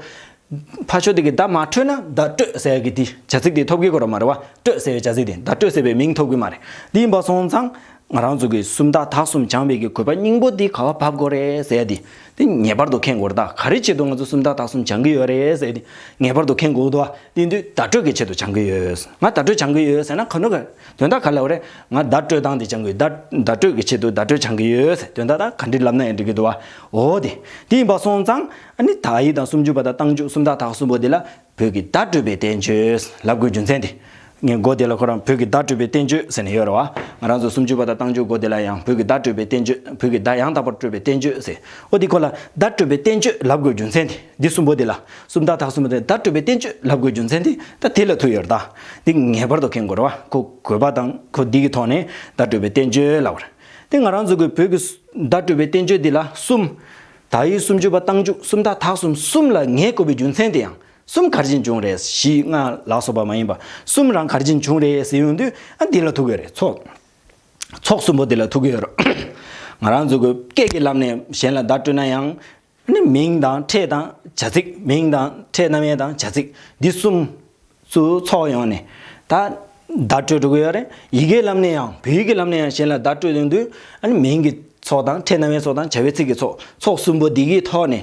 ཕར་ཕྱོགས་དེ་གི་བརྡ་མ་འཕྲོད་ན་བརྡ་སྤྲོད་ཟེར་གི་དེ་བྱ་ཚིག་དེ་ཐོབ་ཀྱི་ཡོད་རེད་མ་རེད་བ། སྤྲོད་ཟེར་བའི་བྱ་ཚིག་དེ་བརྡ་སྤྲོད་ཟེར་བའི་མིང་ཐོབ་ཀྱི་མ་རེད། དེ་ཡིན་པ་སོང་ཙང་ང་རང་ཚོ་གི་སུམ་རྟགས་དག་གསུམ་སྦྱང་བའི་གི་དགོས་པ་སྙིང་པོ་དེ་ག་པར་བབས་དགོས་རེད་ཟེར་ཡ་དེ་དེ་ངེས་པར་དུ་མཁྱེན་དགོས་རེད། ད་ག་རེ་བྱེད་དུ་ང་ཚོ་སུམ་རྟགས་དག་གསུམ་སྦྱང་གི་ཡོད་རེད་ཟེར་ཡ་དེ་ངེས་པར་དུ་མཁྱེན་དགོས་འདུག་བ། དེ་ཡིན་དུས་བརྡ་སྤྲོད་ཀྱི་ཆེད་དུ་སྦྱང་གི་ཡོད། ང་བརྡ་སྤྲོད་སྦྱང་གི་ཡོད་ཟེར་ན་ག་འདྲ་ག་དོན་དག་ག་ལ་བ་རེད། ང་བརྡ་སྤྲོད་སྟངས་དེ་སྦྱང་གི་ཡོད། བརྡ་བརྡ་སྤྲོད་ཀྱི་ཆེད་དུ་བརྡ་སྤྲོད་སྦྱང་གི་ཡོད་ཟེར་དོན་དག་ད་ག་འདྲ་ལབ་ན་ཡང་འགྲིག་གི་འདུག་བ། འོ་དེ་དེ་ཡིན་པ་སོང་ཙང་ཨ་ནི་དག་ཡིག་དང་སུམ་ཅུ་པ་དང་རྟགས་འཇུག་སུམ་རྟགས་དག་གསུམ་པོ་དེ་ལ་བོད་ཀྱི་བརྡ་སྤྲོད་པའི་བསྟན་བཅོས་ལབ་དགོས་རྒྱུ་མཚན་དེ། ངས་མགོ་དེ་ལ་ཁོ་རང་བོད་ཀྱི་བརྡ་སྤྲོད་པའི་བསྟན་བཅོས་ཟེར་ནས་ཡོད་རེད་བ། ང་རང་ཚོ་སུམ་ཅུ་པ་དང་རྟགས་འཇུག་མགོ་དེ་ལ་ཡང་བོད་ཀྱི་བརྡ་སྤྲོད་པའི་བསྟན་བཅོས། བོད་ཀྱི་བརྡ་ཡང་དག་པར་སྤྲོད་པའི་བསྟན་བཅོས་ཟེར། འོ་དེ་ཁོ་ལ་བརྡ་སྤྲོད་པའི་བསྟན་བཅོས་ལབ་དགོས་རྒྱུ་མཚན་དེ། འདི་གསུམ་པོ་དེ་ལ་སུམ་རྟགས་དག་གསུམ་པོ་དེ་བརྡ་སྤྲོད་པའི་བསྟན་བཅོས་ལབ་དགོས་རྒྱུ་མཚན་དེ་ད་དེ་ལ་ཐུག་ཡོད་རེད། ད་འདི་ངེས་པར་དུ་མཁྱེན་དགོས་རེད་བ། ཁོ་དགོས་པ་དང་ཁོ་འདི་གི་ཐོག་ནས་བརྡ་སྤྲོད་པའི་བསྟན་བཅོས་ལབ་པ་རེད། དེ་ང་རང་ཚོ་གི་བོད་ཀྱི་བརྡ་སྤྲོད་པའི་བསྟན་བཅོས་འདི་ལ་གསུམ། དག་ཡིག་སུམ་ཅུ་པ་རྟགས་འཇུག་སུམ་རྟགས་དག་གསུམ་གསུམ་ལ་ངེས་དགོས་པའི་རྒྱུ་མཚན་དེ་ཡང་གསུམ་ག་རེ་བྱས་བྱུང་རེད། བཞི་ལྔ་ལ་སོགས་པ་མ་ཡིན་པ་གསུམ་རང་ག་རེ་བྱས་བྱུང་རེད་ཟེར་ཡོང་དུས་ཨ་འདི་ལ་ཐུག་ཡོད་རེད། ཚོགས་ཚོགས་གསུམ་པོ་འདི་ལ་ཐུག་གི་ཡོད་རེད། ང་རང་ཚོ་གི་སྐད་ཀྱི་ལམ་ནས་གཞན་ལ་བརྡ་སྤྲོད་ན་ཡང་ནི་མིང་དང་ཕྲད་དང་བྱ་ཚིག་མིང་དང་ཕྲད་རྣམ་དབྱེ་དང་བྱ་ཚིག་འདི་གསུམ་ཚུར་ཚོགས་ཡོང་ནས་ད་བརྡ་སྤྲོད་འགྲོ་གི་ཡོད་རེད། ཡི་གེའི་ལམ་ནས་ཡང་བོད་ཡིག་གི་ལམ་ནས་ཡང་གཞན་ལ་བརྡ་སྤྲོད་ཡོང་དུས་ཨ་ནི་མིང་གི་ཚོགས་དང་ཕྲད་རྣམ་དབྱེ་ཚོགས་དང་བྱ་བའི་ཚིག་གི་ཚོགས། ཚོགས་གསུམ་པོ་འདི་གི་ཐོག་ནས་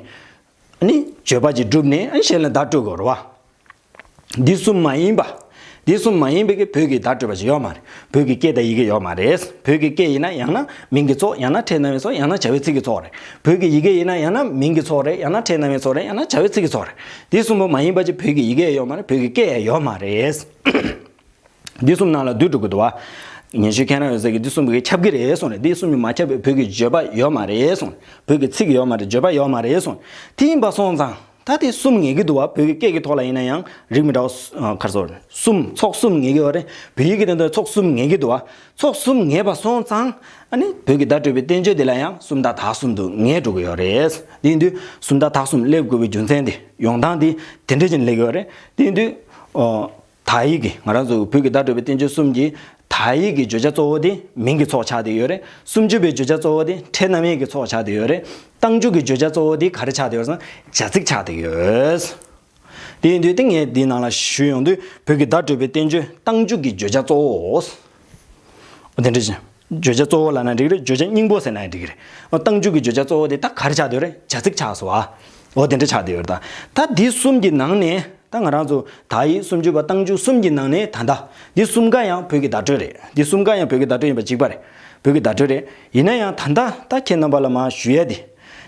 ཨ་ནི་བརྗོད་པ་ཅིག་བསྒྲུབས་ནས་ཨ་ནི་གཞན་ལ་བརྡ་སྤྲོད་དགོས་རེད་བ། འདི་གསུམ་མ་ཡིན་པ། འདི་གསུམ་མ་ཡིན་པའི་གི་བོད་ཀྱི་བརྡ་སྤྲོད་པ་ཞིག་ཡོད་མ་རེད། བོད་ཀྱི་སྐད་དང་ཡི་གེ་ཡོད་མ་རེད། བོད་ཀྱི་སྐད་ཡིན་ན་ཡང་ན་མིང་གི་ཚོགས། ཡང་ན་ཕྲད་རྣམ་དབྱེ་ཚོགས། ཡང་ན་བྱ་བའི་ཚིག་གི་ཚོགས་རེད། བོད་ཀྱི་ཡི་གེ་ཡིན་ན་ཡང་ན་མིང་གི་ཚོགས་རེད། ཡང་ན་ཕྲད་རྣམ་དབྱེ་ཚོགས་རེད། ཡང་ན་བྱ་བའི་ཚིག་གི་ཚོགས་རེད། འདི་གསུམ་པོ་མ་ཡིན་པ་ཅིག་བོད་ཀྱི་ཡི་གེ་ཡང་ཡོད་མ་རེད། བོད་ཀྱི་སྐད་ཡང་ཡོད་མ་རེད། འདི་གསུམ་ནང་ལ་འདུས་འགྲོ་གི་འདུག་བ། ཉན་ཤེས་མཁན་རང་ཡོད་ས་གི་འདི་གསུམ་གི་ཁྱབ་ཀྱི་རེད་གསུངས་རེད། འདི་གསུམ་གྱིས་མ་ཁྱབ་པའི་བོད་ཀྱི་བརྗོད་པ་ཡོད་མ་རེད་གསུངས། བོད་ཀྱི་ཚིག་ཡོད་མ་རེད། བརྗོད་པ་ཡོད་མ་རེད་གསུངས། དེ་ཡིན་པ་སོང་ཙང་ད་དེ་གསུམ་ངེས་ཀྱི་འདུག་བ། བོད་ཀྱི་སྐད་ཀྱི་ཐོག་ལ་ཡིན་ན་ཡང་རིགས་མི་འདྲ་བ་ག་རེ་ཟེར་གསུམ་ཚོགས་གསུམ་ངེས་ཀྱི་ཡོད་རེད། བོད་ཡིག་གི་དོན་དུ་ཚོགས་གསུམ་ངེས་ཀྱི་འདུག་བ། ཚོགས་གསུམ་ངེས་པ་སོང་ཙང་ཨ་ནི་བོད་ཀྱི་བརྡ་སྤྲོད་པའི་བསྟན་བཅོས་དེ་ལ་ཡང་སུམ་རྟགས་དག་གསུམ་དུ་ངེས་འགྲོ་གི་ཡོད་རེད། དེ་ཡིན་དུས་སུམ་རྟགས་དག་གསུམ་སླེབས་དགོས་པའི་རྒྱུ་མཚན་དེ་ཡོང་སྟངས་དེ་དེ་འདྲ་ཅིག་སླེབས་ཀྱི་ཡོད་རེད། དེ་ཡིན་དུས་ཨོ། དག་ཡིག་གི་ང་རང་ཚོ་བོད་ཀྱི་བརྡ་སྤྲོད་པའི་བསྟན་བཅོས་གསུམ་གྱི་དག་ཡིག་གི་བརྗོད་བྱ་གཙོ་བོ་དེ་མིང་གི་ཚོགས་ཆགས་བསྡད་ཡོད་རེད། སུམ་ཅུ་པའི་བརྗོད་བྱ་གཙོ་བོ་དེ་ཕྲད་རྣམ་དབྱེ་གི་ཚོགས་ཆགས་བསྡད་ཡོད་རེད། རྟགས་འཇུག་གི་བརྗོད་བྱ་གཙོ་བོ་དེ་ག་རེ་ཆགས་བསྡད་ཡོད་ཟེར་ན་བྱ་ཚིག་ཆགས་བསྡད་ཡོད། དེ་ཡིན་དུས་དེ་ངས་འདིའི་ནང་ལ་ཞུས་ཡོང་དུས་བོད་ཀྱི་བརྡ་སྤྲོད་པའི་བསྟན་བཅོས་རྟགས་འཇུག་གི་བརྗོད་བྱ་གཙོ་བོ། འོ་དེ་འདྲ་ཅིག་བརྗོད་བྱ་གཙོ་བོ་ལབ་ན་འགྲིག་རེད། བརྗོད་བྱ་སྙིང་པོ་ཟེར་ན་ཡང་འགྲིག་རེད། རྟགས་འཇུག་གི་བརྗོད་བྱ་གཙོ་བོ་དེ་ད་ག་རེ་ཆགས་བསྡད་ཡོད་རེད། བྱ་ཚིག་ཆགས་སོང་བ། འོ་དེ་འདྲ་ཆགས་བསྡད་ཡོད་རེད། ད་ད་འདི་གསུམ་གྱི་ནང་ནས། ད་ང་རང་ཚོ་དག་ཡིག་སུམ་ཅུ་པ་རྟགས་འཇུག་གསུམ་གྱི་ནང་ནས་ད་ལྟ་འདི་གསུམ་ཀ་ཡང་བོད་ཀྱི་བརྡ་སྤྲོད་རེད། འདི་གསུམ་ཀ་ཡང་བོད་ཀྱི་བརྡ་སྤྲོད་ཡིན་པ་གཅིག་པ་རེད། བོད་ཀྱི་བརྡ་སྤྲོད་རེད། ཡིན་ན་ཡང་ད་ལྟ་ད་ཁྱེད་རྣམ་པ་ལ་མར་ཞུ་ཡས་དེ།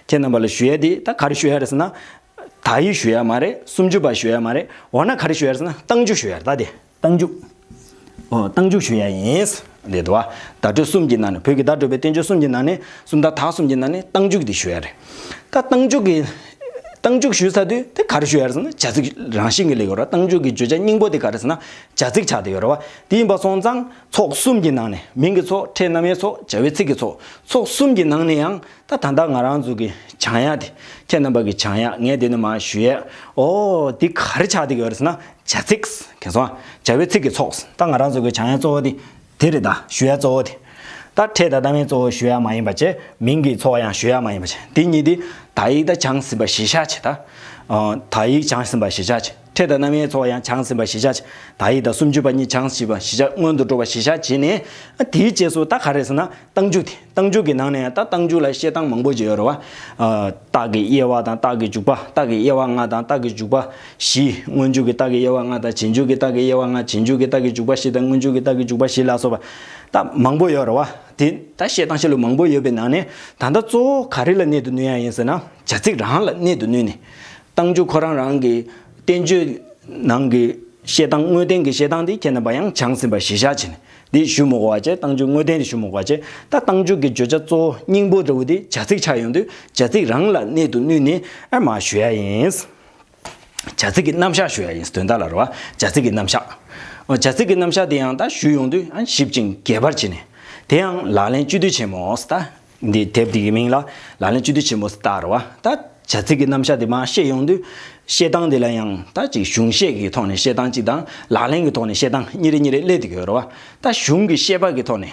ཁྱེད་རྣམ་པ་ལ་ཞུ་ཡས་དེ་ད་ག་རེ་ཞུ་ཡས་རེད་ཟེར་ན། དག་ཡིག་ཞུ་ཡས་མ་རེད། སུམ་ཅུ་པ་ཞུ་ཡས་མ་རེད། འོ་ན་ག་རེ་ཞུ་ཡས་རེད་ཟེར་ན་རྟགས་འཇུག་ཞུ་ཡས་རེད། ད་དེ་རྟགས་འཇུག་ཨོ་རྟགས་འཇུག་ཞུ་ཡ་ཡིན། འདི་འདུག་བ། བརྡ་སྤྲོད་གསུམ་གྱི་ནང་ནས་བོད་ཀྱི་བརྡ་སྤྲོད་པའི་བསྟན་བཅོས་གསུམ་གྱི་ནང་ནས་སུམ་རྟགས་དག་གསུམ་གྱི་ནང་ནས་རྟགས་འཇུག་འདི་ཞུ་ཡ་རེད། ད་རྟགས་འཇུག་གི་རྟགས་འཇུག་ཞུ་ས་དུས་དེ་ག་རེ་ཞུ་ཡ་རེད་ཟེར་ན་བྱ་ཚིག་རང་བཞིན་གྱི་ལེགས་ཡོད་ར། རྟགས་འཇུག་གི་བརྗོད་བྱ་སྙིང་པོ་དེ་ག་རེ་ཟེར་ན་བྱ་ཚིག་ཆགས་བསྡད་ཡོད་ར་བ། དེ་ཡིན་པ་སོང་ཙང་ཚོགས་གསུམ་གྱི་ནང་ནས་མིང་གི་ཚོགས་ཕྲད་རྣམ་དབྱེ་ཚོགས་བྱ་བའི་ཚིག་གི་ཚོགས་ཚོགས་གསུམ་གྱི་ནང་ནས་ཡང་ད་ད་ལྟ་ང་རང་ཚོ་གི་སྦྱང་ཡ་དེ་ཁྱེད་རྣམ་པ་གི་སྦྱང་ཡ་ངས་དེ་ནས་མར་ཞུ་ཡས་ཨོ་དེ་ག་རེ་ཆགས་བསྡད་ཡོད་རེད་ཟེར་ན། བྱ་ཚིག་ག་སོང་བྱ་བའི་ཚིག་གི་ཚོགས། ད་ང་རང་ཚོ་གི་སྦྱང་ཡ་གཙོ་བོ་དེ་དེ་རེད། ད་ཞུ་ཡ་གཙོ་བོ་དེ། ད་ཕྲད་དང་རྣམ་དབྱེ་གཙོ་བོ་ཞུ་ཡ་མ་ཡིན་པ་བྱས། མིང་གི་ཚོགས་ཡང་ཞུ་ཡ་མ་ཡིན་པ་བྱས། དེ་གཉིས་དེ་དག་ཡིག་ད་སྦྱངས་ཟིན་པ་གཞིར་བཞག་བྱས། ད་ཨ་དག་ཡིག་སྦྱངས་ཟིན་པ་གཞིར་བཞག་བྱས། ཕྲད་དང་རྣམ་དབྱེ་ཚོགས་ཡང་སྦྱངས་ཟིན་པ་གཞིར་བཞག་བྱས། དག་ཡིག་དང་སུམ་ཅུ་པ་གཉིས་སྦྱངས་ཟིན་པ་གཞིར་བཞག་སྔོན་དུ་འགྲོ་བ་གཞིར་བཞག་བྱས་ནས། ཨ་དེའི་རྗེས་སུ་ད་ག་རེ་ཟེར་ན། རྟགས་འཇུག་དེ། རྟགས་འཇུག་གི་ནང་ནས་ད་རྟགས་འཇུག་ལ་བཤད་སྟངས་མང་པོ་ཅིག་ཡོད་རེད་བ། ཨ་རྟགས་ཀྱི་དབྱེ་བ་དང་རྟགས་ཀྱི་འཇུག་པ། རྟགས་ཀྱི་དབྱེ་བ་ལྔ་དང་རྟགས་ཀྱི་འཇུག་པ་བཞི། སྔོན་འཇུག་གི་རྟགས་ཀྱི་དབྱེ་བ་ལྔ་དང་རྗེས་འཇུག་གི་རྟགས་ཀྱི་དབྱེ་བ་ལྔ། རྗེས་འཇུག་གི་རྟགས་ཀྱི་འཇུག་པ་བཞི་དང་སྔོན་འཇུག་གི་རྟགས་ཀྱི་འཇུག་པ་བཞི་ལ་སོགས་པ་ད་མང་པོ་ཡོད་རེད་བ། དེ་ད་བཤད་སྟངས་བཤད་ལུགས་མང་པོ་ཡོད་པའི་ནང་ནས་ད་ལྟ་གཙོ་བོ་ག་རེ་ལ་གནད་དུ་བསྣུན་ཡ་ཡིན་ཟེར་ན། བྱ་ཚིག་རང་ལ་གནད་དུ་བསྣུན་ནས། རྟགས་འཇུག་ཁོ་རང་རང་གི་བསྟན་བཅོས་ནང་གི་བཤད་སྟངས། དངོས་བསྟན་གྱི་བཤད་སྟངས་དེ་ཁྱེད་རྣམ་པ་ཡང་སྦྱངས་ཟིན་པ་གཞིར་བཞག་བྱས་ནས། འདི་ཞུ་མི་དགོས་པ་བྱས། རྟགས་འཇུག་དངོས་བསྟན་འདི་ཞུ་མི་དགོས་པ་བྱས། ད་རྟགས་འཇུག་གི་བརྗོད་བྱ་གཙོ་བོ་སྙིང་པོ་འདྲ་བོ་འདི་བྱ་ཚིག་ཆགས་ཡོང་དུས། བྱ་ཚིག་རང་ལ་གནད་དུ་བསྣུན་ནས་ཨ་མར་ཞུ་ཡ་ཡིན། བྱ་ཚིག་གི་རྣམ་གཞག་ཞུ་ཡ་ཡིན། དོན་དག་ལ་རེད་བ། བྱ་ཚིག་གི་རྣམ་གཞག་འོ། བྱ་ཚིག་གི་རྣམ་གཞག་དེ་ཡང་ད་ཞུ་ཡོང་དུས་ཨ་ཞིབ་ཅིང་རྒྱས་པར་བྱས་ནས། དེ་ཡང་ལག་ལེན་བཅུད་བསྡུས་ཆེན་མོ་ཟེར། ད་འདི་དེབ་འདི་གི་མིང་ལ་ལག་ལེན་བཅུད་བསྡུས་ཆེན་མོ་ཟེར་བཏགས་རེད་བ། ད་བྱ་ཚིག་གི་རྣམ་གཞག་དེ་མར་བཤད་ཡོང་དུས། བཤད་སྟངས་དེ་ལ་ཡང་ད་ཅིག་གཞུང་བཤད་ཀྱི་ཐོག་ནས་བཤད་སྟངས་གཅིག་དང་། ལག་ལེན་གྱི་ཐོག་ནས་བཤད་སྟངས་གཉིས་རེ་གཉིས་རེ་སླེབས་བསྡད་ཀྱི་ཡོད་རེད་བ། ད་གཞུང་གི་བཤད་པ་གི་ཐོག་ནས།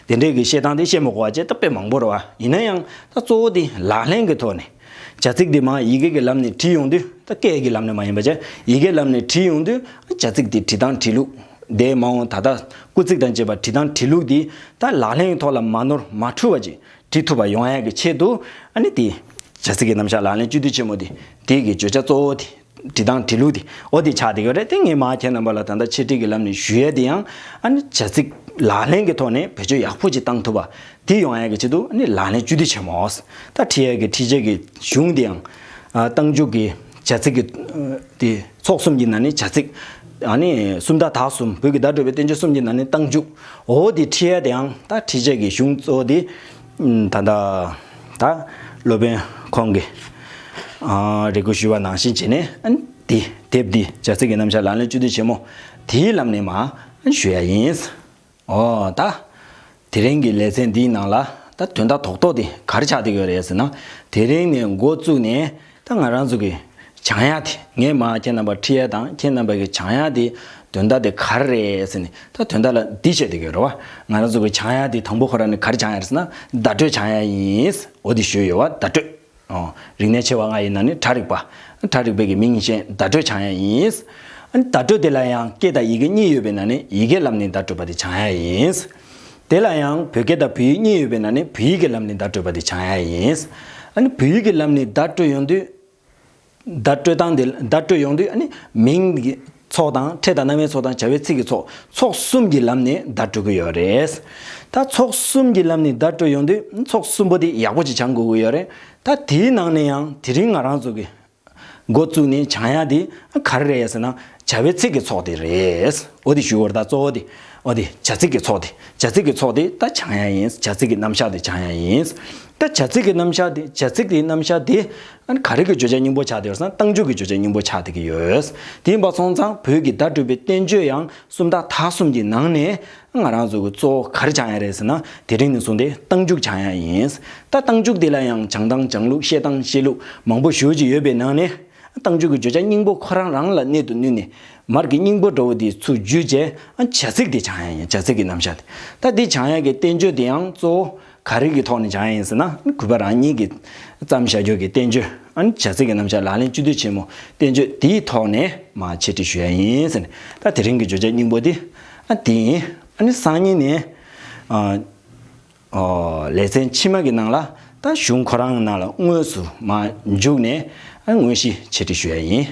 དེ་འདྲའི་གི་བཤད་སྟངས་དེ་བཤད་མི་དགོས་པ་བྱས། ད་དཔེ་མང་པོ་རེད་བ། ཡིན་ན་ཡང་ད་གཙོ་བོ་དེ་ལག་ལེན་གྱི་ཐོག་ནས། བྱ་ཚིག་དེ་མར་ཡི་གེ་གི་ལམ་ནས་བྲིས་ཡོང་དུས། ད་སྐད་ཀྱི་ལམ་ནས་མ་ཡིན་པ་བྱས། ཡི་གེ་ལམ་ནས་བྲིས་ཡོང་དུས། བྱ་ཚིག་དེ་བྲིས་སྟངས་བྲིས་ལུགས་དེ་མ་འོངས་ད་ལྟ་སྐུལ་ཚིག་དང་བཅས་པ་བྲིས་སྟངས་བྲིས་ལུགས་དེ་ད་ལག་ལེན་གྱི་ཐོག་ལ་མ་ནོར་མ་འཁྲུལ་བ་ཅིག་བྲིས་ཐུབ་པ་ཡོང་ཡ་གི་ཆེད་དུ། ཨ་ནི་དེ་བྱ་ཚིག་གི་རྣམ་གཞག་ལག་ལེན་བཅུད་བསྡུས་ཆེན་མོ་དེ། དེ་གི་བརྗོད་བྱ་གཙོ་བོ་དེ། བྲིས་སྟངས་བྲིས་ལུགས་དེ། འོ་དེ་ཆགས་བསྡད་ཀྱི་ཡོད་རེད། དེ་ངས་མར་ཁྱེད་རྣམ་པ་ལ་ད་ལྟ་འཆད་ཁྲིད་ཀྱི་ལམ་ནས་ཞུ་ཡས་དེ་ཡང་། ཨ་ནི་བྱ་ཚིག་ལག་ལེན་གྱི་ཐོག་ནས་བེད་སྤྱོད་ཡག་པོ་ཅིག་བཏང་ཐུབ་པ་དེ་ཡོང་ཡས་ཀྱི་ཆེད་དུ། ཨ་ནི་ལག་ལེན་བཅུད་བསྡུས་ཆེན་མོ། ད་ཁྲིད་ཡས་ཀྱི་ཁྲིད་བྱ་གི་གཞུང་དེ་ཡང་། ཨ། རྟགས་འཇུག་གི་བྱ་ཚིག་གི་དེ་ཚོགས་གསུམ་གྱི་ནང་ནས་བྱ་ཚིག་ཨ་ནི་སུམ་རྟགས་དག་གསུམ། བོད་ཀྱི་བརྡ་སྤྲོད་པའི་བསྟན་བཅོས་གསུམ་གྱི་ནང་ནས་རྟགས་འཇུག་འོ་དེ་ཁྲིད་ཡས་དེ་ཡང་། ད་ཁྲིད་བྱ་གི་གཞུང་གཙོ་བོ་དེ། ད་ལྟ་ད་སློབ་དཔོན་ཁོང་གིས་ཨ་རེ་སྐུལ་ཞུས་པ་ནང་བཞིན་བྱས་ནས། ཨ་ནི་དེ་དེབ་འདི་བྱ་ཚིག་གི་རྣམ་གཞག་ལག་ལེན་བཅུད་བསྡུས་ཆེན་མོ་དེའི་ལམ་ནས་མར་ཞུ་ཡ་ཡིན། འོ། ད་དེ་རིང་གི་ལེ་ཚན་འདིའི་ནང་ལ་ད་དོན་དག་རྡོག་རྡོག་དེ་ག་རེ་ཆགས་བསྡད་ཡོད་རེད་ཟེར་ན། དེ་རིང་ནས་འགོ་བཙུགས་ནས་ད་ང་རང་ཚོ་གི་སྦྱང་ཡ་དེ། ངས་མར་ཁྱེད་རྣམ་པར་ཁྲིད་ཡ་དང་། ཁྱེད་རྣམ་པ་གི་སྦྱང་ཡ་དེ་དོན་དག་དེ་ག་རེ་རེད་ཟེར་ནས། ད་དོན་དག་ལ་འདི་བཤད་བསྡད་ཀྱི་ཡོད་རེད་བ། ང་རང་ཚོ་གི་སྦྱང་ཡ་དེ་དང་པོ་ཁོ་རང་ནས་ག་རེ་སྦྱང་ཡ་རེད་ཟེར་ན། བརྡ་སྤྲོད་སྦྱང་ཡ་ཡིན། འོ་དེ་ཞུས་ཡོད་བ། བརྡ་སྤྲོད། ཨོ། རིག་གནས་ཆེ་བ་ལྔ་ཡི་ནང་ནས་གྲ་རིག་པ། གྲ་རིག་པའི་གི་མིང་ཅན་བརྡ་སྤྲོད་སྦྱང་ཡ་ཡིན། ཨ་ནི་བརྡ་སྤྲོད་དེ་ལ་ཡང་སྐད་དང་ཡི་གེ་གཉིས་ཡོད་པའི་ནང་ནས་ཡི་གེའི་ལམ་ནས་བརྡ་སྤྲོད་པ་དེ་སྦྱང་ཡ་ཡིན། དེ་ལ་ཡང་བོད་སྐད་དང་བོད་ཡིག་གཉིས་ཡོད་པའི་ནང་ནས་བོད་ཡིག་གི་ལམ་ནས་བརྡ་སྤྲོད་པ་དེ་སྦྱང་ཡ་ཡིན། ཨ་ནི་བོད་ཡིག་གི་ལམ་ནས་བརྡ་སྤྲོད་ཡོང་དུས། བརྡ་སྤྲོད་སྟངས་དེ། བརྡ་སྤྲོད་ཡོང་དུས། ཨ་ནི་མིང་གི་ཚོགས་དང་། ཕྲད་དང་རྣམ་དབྱེའི་ཚོགས་དང་། བྱ་བའི་ཚིག་གི་ཚོགས། ཚོགས་གསུམ་གྱི་ལམ་ནས་བརྡ་སྤྲོད་ཀྱི་ཡོད་རེད། ད་ཚོགས་གསུམ་གྱི་ལམ་ནས་བརྡ་སྤྲོད་ཡོང་དུས། ཚོགས་གསུམ་པོ་དེ་ཡག་པོ་ཅིག་སྦྱང་དགོས་ཀྱི་ཡོད་རེད། ད་དེའི་ནང་ནས་ཡང་དེ་རིང་ང་རང་ཚོ་གི་འགོ་བཙུགས་ནས་སྦྱང་ཡ་དེ་ག་རེ་རེད་ཟེར་ན། བྱ་བའི་ཚིག་གི་ཚོགས་དེ་རེད། འོ་དེ་ཞུ་བར། ད་གཙོ་བོ་དེ། འོ་དེ་བྱ་ཚིག་གི་ཚོགས་དེ། བྱ་ཚིག་གི་ཚོགས་དེ་ད་སྦྱང་ཡ་ཡིན། བྱ་ཚིག་གི་རྣམ་གཞག་དེ་སྦྱང་ཡ་ཡིན། ད་བྱ་ཚིག་གི་རྣམ་གཞག་དེ། བྱ་ཚིག་དེའི་རྣམ་གཞག་དེ། ཨ་ནི་ག་རེ་གི་བརྗོད་བྱ་སྙིང་པོ་ཆགས་བསྡད་ཡོད་ཟེར་ན། རྟགས་འཇུག་གི་བརྗོད་བྱ་སྙིང་པོ་ཆགས་བསྡད་ཀྱི་ཡོད། དེ་ཡིན་པ་སོང་ཙང་བོད་ཀྱི་བརྡ་སྤྲོད་པའི་བསྟན་བཅོས་ཡང་སུམ་རྟགས་དག་གསུམ་གྱི་ནང་ནས་ང་རང་ཚོ་གི་གཙོ་བོ་ག་རེ་སྦྱང་ཡ་རེད་ཟེར་ན། དེ་རིང་ནས་བཟུང་སྟེ་རྟགས་འཇུག་སྦྱང་ཡ་ཡིན། ད་རྟགས་འཇུག་དེ་ལ་ཡང་སྦྱང་སྟངས་སྦྱང་ལུགས། བཤད་སྟངས་བཤད་ལུགས། མང་པོ་ཞེ་པོ་ཅིག་ཡོད་པའི་ནང་ནས། རྟགས་འཇུག་གི་བརྗོད་བྱ་སྙིང་པོ་ཁོ་རང་རང་ལ་གནད་དུ་བསྣུན་ནས། མར་གྱི་སྙིང་པོ་འདྲ་བོ་དེ་ཚུར་བརྒྱུད་བྱས། ཨ། བྱ་ཚིག་དེ་སྦྱང་ཡ་ཡིན། བྱ་ཚིག་གི་རྣམ་གཞག་དེ། ད་འདི་སྦྱང་ཡ་གི་བསྟན་བཅོས་དེ་ཡང་གཙོ་བོ་ག་རེ་གི་ཐོག་ནས་སྦྱང་ཡ་ཡིན་ཟེར་ན། གུས་པ་རང་ཉིད་ཀྱིས་བརྩམས་བཞག་རྒྱུ་གི་བསྟན་བཅོས། ཨ་ནི་བྱ་ཚིག་གི་རྣམ་གཞག་ལག་ལེན་བཅུད་བསྡུས་ཆེན་མོ་བསྟན་བཅོས་དེའི་ཐོག་ནས་མར་འཆད་ཁྲིད་ཞུ་ཡ་ཡིན་ཟེར་ནས། ད་དེ་རིང་གི་བརྗོད་བྱ་སྙིང་པོ་དེ་ཨ་དེ་ཡིན། ཨ་ནི་སང་ཉིན་ནས། ཨ། ཨོ། ལེ་ཚན་ཕྱི་མ་གི་ནང་ལ་ད་གཞུང་ཁོ་རང་གི་ནང་ལ་དངོས་སུ་མར་འཇུག་ནས། ཨ། དངོས་གཞི་འཆད་ཁྲིད་ཞུ་ཡ་ཡིན།